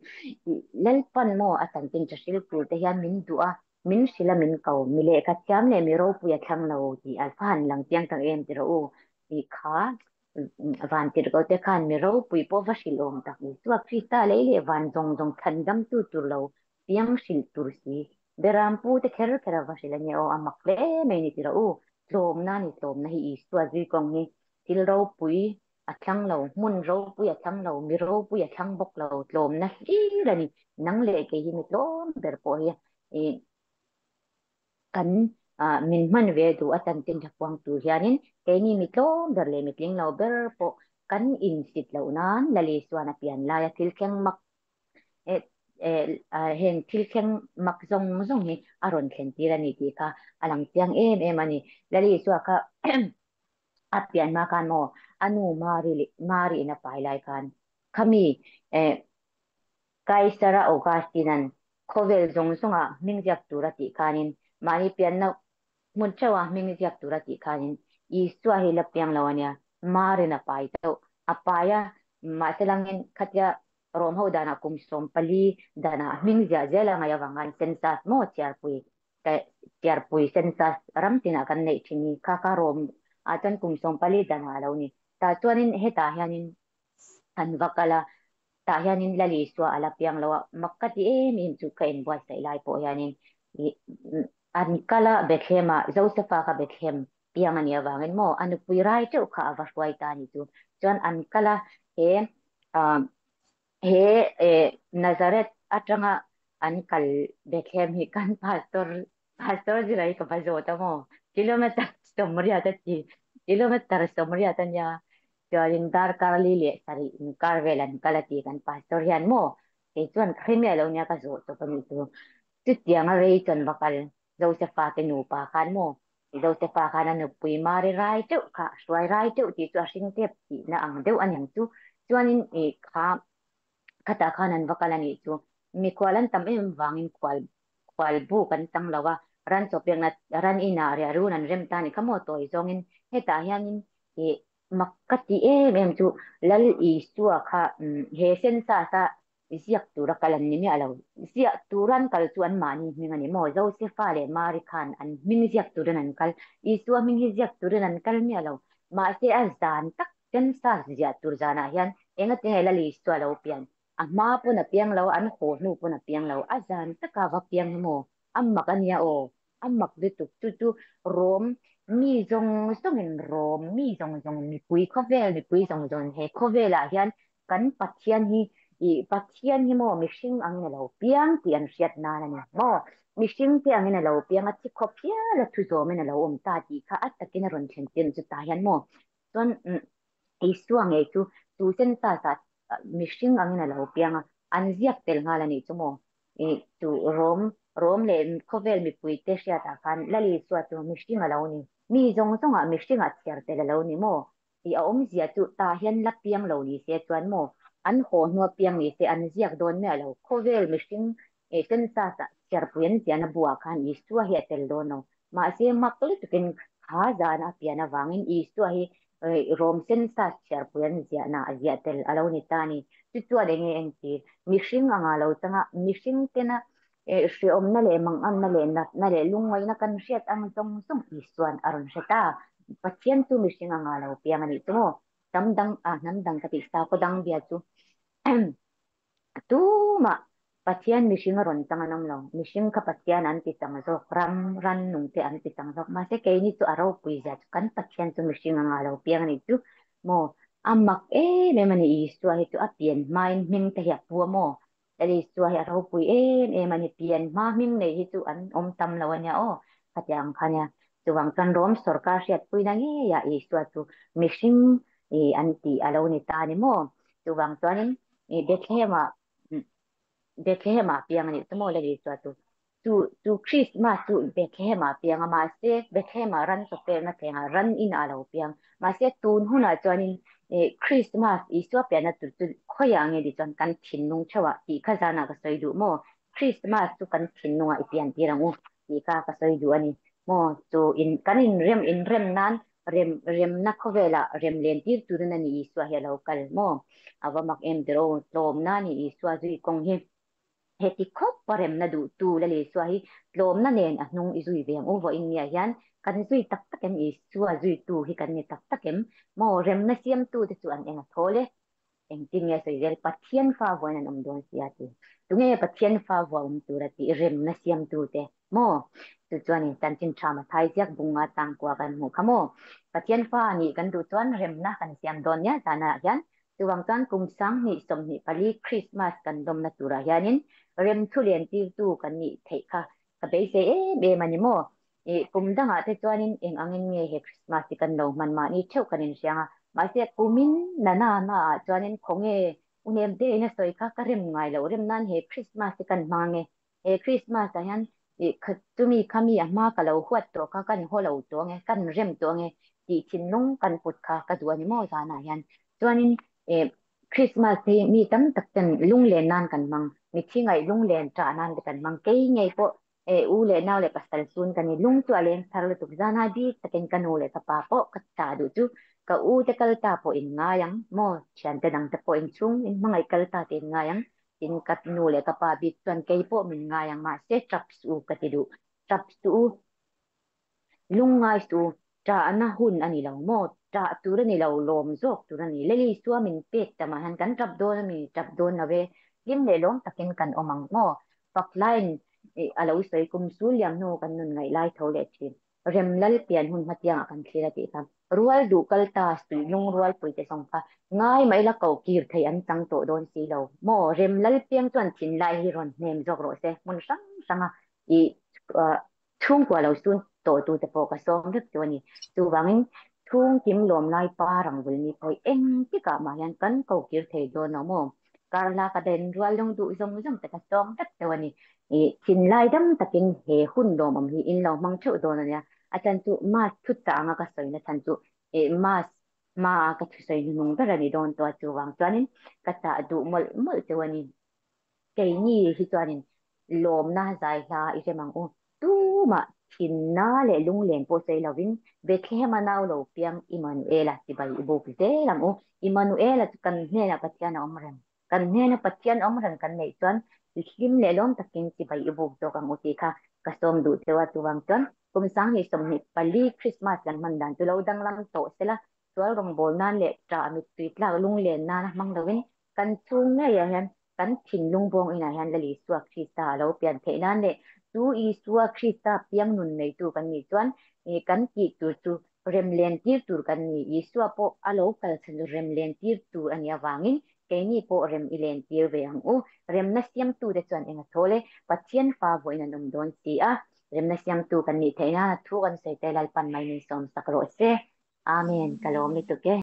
Lalpan maw a chanchin tha hril tur te hian min duh a, min hrilh a min ko, mi lehkha thiam leh mi ropui a thlang lo tih a va han lang chiang tak em tiraw u tih kha van tirhkoh te khan mi ropui pawh va hrilh awm tak Isua Krista lei leh van zawng zawng chhandamtu tur lo piang hrilh tur si Beram pu te kher kher a va hrilh a nia aw a mak hle mai ni tiraw u tlawmna ni tlawmna hi Isua zui kawng hi. Thil ropui a thlang lo, hmun ropui a thlang lo, mi ropui a thlang bawk lo, tlawmna hlir a ni. Nang leh kei hi mi tlawm ber pawh hi i kan min hman ve duh a chanchin tha puang tur hianin keini mi tlawm ber leh mi tling lo ber pawh kan insit loh nan Lali chuan a pian laia thil thleng mak heng thil thleng mak zawng zawng hi a rawn thlen tir a ni tih kha a lang chiang em em a ni. Lali chua kha a pian hma khan maw a nu Mari leh Mari in a pai lai khan khami Kaisara Augustine-a'n khawvel zawng zawnga hming ziak tur a tih khanin mahni pianna hmun theuha hming ziak tur a tih khanin Isua hi la piang lo a nia, Marin a pai chauh. A pai a, mahse langin khatia Rom ho danah kum 14 danah hming ziah zel a ngaih avang khan census maw chhiarpui chhiarpui census ram tinah kan neih thin hi kha kha Rom ah chuan kum 14 danah a lo ni. Tah chuanin hetah hianin an va kal a, tah hianin Lal Isua a la piang lo a, mak ka ti em em chu ka inbuatsaih lai pawh hianin an kal a Bethlehem ah Josepha kha Bethlehem piang a nih avangin maw a nupui rai teuh kha a va hruai ta a nih chu. Chuan an kal a he he Nazareth atanga an kal Bethlehem hi kan pastor pastor zira hi ka va zawt a maw kilometer 80 a ti kilometer 80 a nia chuanin darkar li leh sarih inkar vel an kal a ti kan pastor hian maw kei chuan ka hre miah lo nia ka zawh tawp a nih chu chutianga rei chuan va kal Josepha te nupa khan maw Josepha khan a nupui Mari rai teuh kha a hruai rai teuh tih chu a hring tep tihna ang deuh a niang chu chuanin ih kha khatah khan an va kal a nih chu mikhual an tam em vangin khual khual buk an chang lo a ran chawpekna ran inah riah run an rem ta a ni kha maw tawi zawngin hetah hianin ih mak ka ti em em chu Lal Isua kha he census a ziak tura kal an ni miah lo. Ziah tura an kal chu anmahni hming a ni maw? Josefa leh Mari khan an hming ziak turin an kal. Isua hming hi ziak turin an kal miah lo. Mahse a zan tak census ziah tur zanah hian engatinge Lal Isua lo pian? A hma pawn a piang lo, an haw hnu pawn a piang lo. A zan taka va piang hi maw? A mak a nia aw. A mak lutuk. Chu chu Rom mi zawng zawngin Rom mi zawng zawngin mipui khawvel mipui zawng zawngin he khawvelah hian kan Pathian hi i Pathian hi maw mihring angin a lo piang tih an hriat nan a ni maw? Mihring te angin a lo piang a, thi khawp hial a thu zawmin a lo awm ta tih kha a takin a rawn thlen tir chu tah hian maw chuan Isua ngei chu chu census ah mihring angin a lo piang a, an ziak tel nghal a nih chu maw? I chu Rom Rom leh khawvel mipui te hriatah khan Lal Isua chu mihring a lo ni, mi zawng zawngah mihringah chhiar tel a lo ni maw? I a awmzia chu tah hian la piang lo ni se chuan maw an haw hnua piang ni se an ziak dawn miah lo. Khawvel mihring census ah chhiarpui an ziahna buah khan Isua hi a tel dawn lo. Mahse mak lutukin kha zana a pian avangin Isua hi Rom census chhiarpui an ziahna a ziah tel a lo ni ta a ni. Chu chuan eng nge entir? Mihring anga lo changa mihring tena hreawmna leh manganna leh natna leh lungngaihna kan hriat ang zawng zawng Isua'n a rawn hre ta. Pathian chu mihring anga lo piang a nih chu maw? Hnam dang ah hnam dang ka tih sakhaw dang bia chu tumah Pathian mihring a rawn chang an awm lo. Mihring kha Pathian an ti chang zawk, ram ran nung te an ti chang zawk. Mahse keini chu a ropui zia chu kan Pathian chu mihring anga lo piang a nih chu maw? A mak em em a ni Isua hi chu a pian hmain hming te hi a pu a maw? Isua hi a ropui em em a ni, pian hma hming nei hi chu an awm tam lo a nia aw, khatiang ang kha nia. Chuvang chuan Rom sorkar hriatpuina ngeiah Isua chu mihring an tih a lo ni ta a ni maw? Chuvang chuanin Bethlehem-ah Bethlehem-ah piang a nih chu maw le Isua chu. Chu chu Christmas chu Bethlehem-ah piang a, mahse Bethlehem-ah ran chawpelna thlengah ran inah a lo piang. Mahse tun hunah chuanin Christmas Isua pianna tur chu khawiah nge tih chuan kan thinlung theuhah tih kha zanah ka sawi duh maw? Christmas chu kan thinlungah i pian tir ang u tih kha ka sawi duh a ni maw? Chu in kan inrem inrem nan rem remna khawvelah rem len tir turin a ni Isua hi a lo kal maw? A va mak em ber aw, tlawmna a ni Isua zui kawng hi. Heti khawp a remna duhtu Lal Isua hi tlawmna nen a hnung i zui ve ang u. Vawiin nia hian kan zui tak tak em? Isua zuitu hi kan ni tak tak em? Maw remna siamtute chu an eng a thawl e. Engtin nge sawi zel Pathian fa vuain an awm dawn si a ti. Tunge Pathian fa vua awm tur a tih remna siamtu te maw? Chu chuanin chanchin tha Mathai ziak bunga tangkua kan hmuh kha maw? Pathian fa nih kan duh chuan remna kan siam dawn nia zanah hian chuvang chuan kum 2024 Krismas kan lawmna turah hianin rem thu len tirtu kan nih theih kha ka beisei em em a ni maw? Ih, kum dangah te chuanin eng angin nge he Krismas hi kan lo hman mahni theuh kan inhriang a, mahse kumin na na na ah chuanin khawnge u nem te in a sawi kha ka rem ngai loh rem nan he Krismas hi kan hmang ange, he Krismas ah hian ih kha chumi khami a hma ka lo huat tawh kha kan haw lo tawh ange, kan rem tawh ange tih thinlung kan put kha ka duh a ni maw zanah hian chuanin ih Krismas hi mi tam tak ten lunglen nan kan hmang, mitthi ngaih lunglen ṭah nan te kan hmang, kei ngei pawh E u leh nau leh pasal chun ka ni lung chu a leng thar lutuk zan a bik takin ka nu leh ka pa pawh ka ta duh chu ka u te kal ta pawh in ngai ang maw thian te dang te pawh in chhung in hmangaih kal ta te in ngai ang tin ka nu leh ka pa bik chuan kei pawh min ngai ang mahse tap suh u ka ti duh tap suh u. Lungngai su, ṭahna hun a ni lo maw? Ṭah tur a ni lo, lawm zawk tur a ni. Leli sua min pek tamah hian kan ṭap dawn a mi? Ṭap dawn lo e. Hlim leh lawm takin kan awm ang maw? Faklain a lo sawi kum sul liam hnu kan nun ngaih lai tho leh ṭhin. Rem lal pian hun hmatiangah kan thlir a tih kha. Rual duh kal ta suih lungrual pui te zawng kha ngai mai la ko kir thei an chang tawh dawn si lo maw? Rem lal piang chuan thinlai hi rawn hnem zawk rawh se hmun hrang hranga i Chhungkua lo sun tawhtute pawh ka sawm vek chu a ni. Chuvangin chhungkim lawm lai pa rang vul ni pawh eng tikah mah hian kan ko kir thei dawn lo maw? Karla ka den rual lung duh zawng zawng te ka sawm vek teuh a ni. I thinlai dam takin he hun lawmawm hi in lo hmang theuh dawn a nia. A chan chu Mass thut ta anga ka sawina chhan chu i Mass hmaa ka thusawi hnuhnung ber a ni dawn tawh a, chuvang chuanin ka chah duh mawlh mawlh teuh a ni. Keini hi chuanin lawmna zai hla i hrem ang u. Tumah thinna leh lunglen pawh sawi lovin Bethlehem-a nau lo piang Immanuela chibai i buk zel ang u. Immanuela chu kan hnenah Pathian a awm reng. Kan hnena Pathian awm reng kan neih chuan hlim leh lawm takin chibai i buk zawk ang u tih kha ka sawm duh cheu a. Chuvang chuan kum 2024 Krismas kan hman dan chu lo danglam tawh sela, sual rawngbâwl nan leh ṭah mittui tlak lunglen nana hmang lovin kan chhung ngeiah hian kan thinlung bawng inah hian Lal Isua Krista a lo pian theih nan leh chu Isua Krista piang nun neitu kan nih chuan kan tih tur chu remlen tir tur kan ni. Isua pawh a lo kal chhan chu remlen tir tur a nih avangin keini pawh rem i len tir ve ang u. Remna siamtute chuan eng a thawl e? Pathian fa vawiin an awm dawn si a, remna siamtu kan nih theih nan a thu kan sawi te Lalpan mai min sawmsak rawh se. Amen. Ka lawm lutuk e.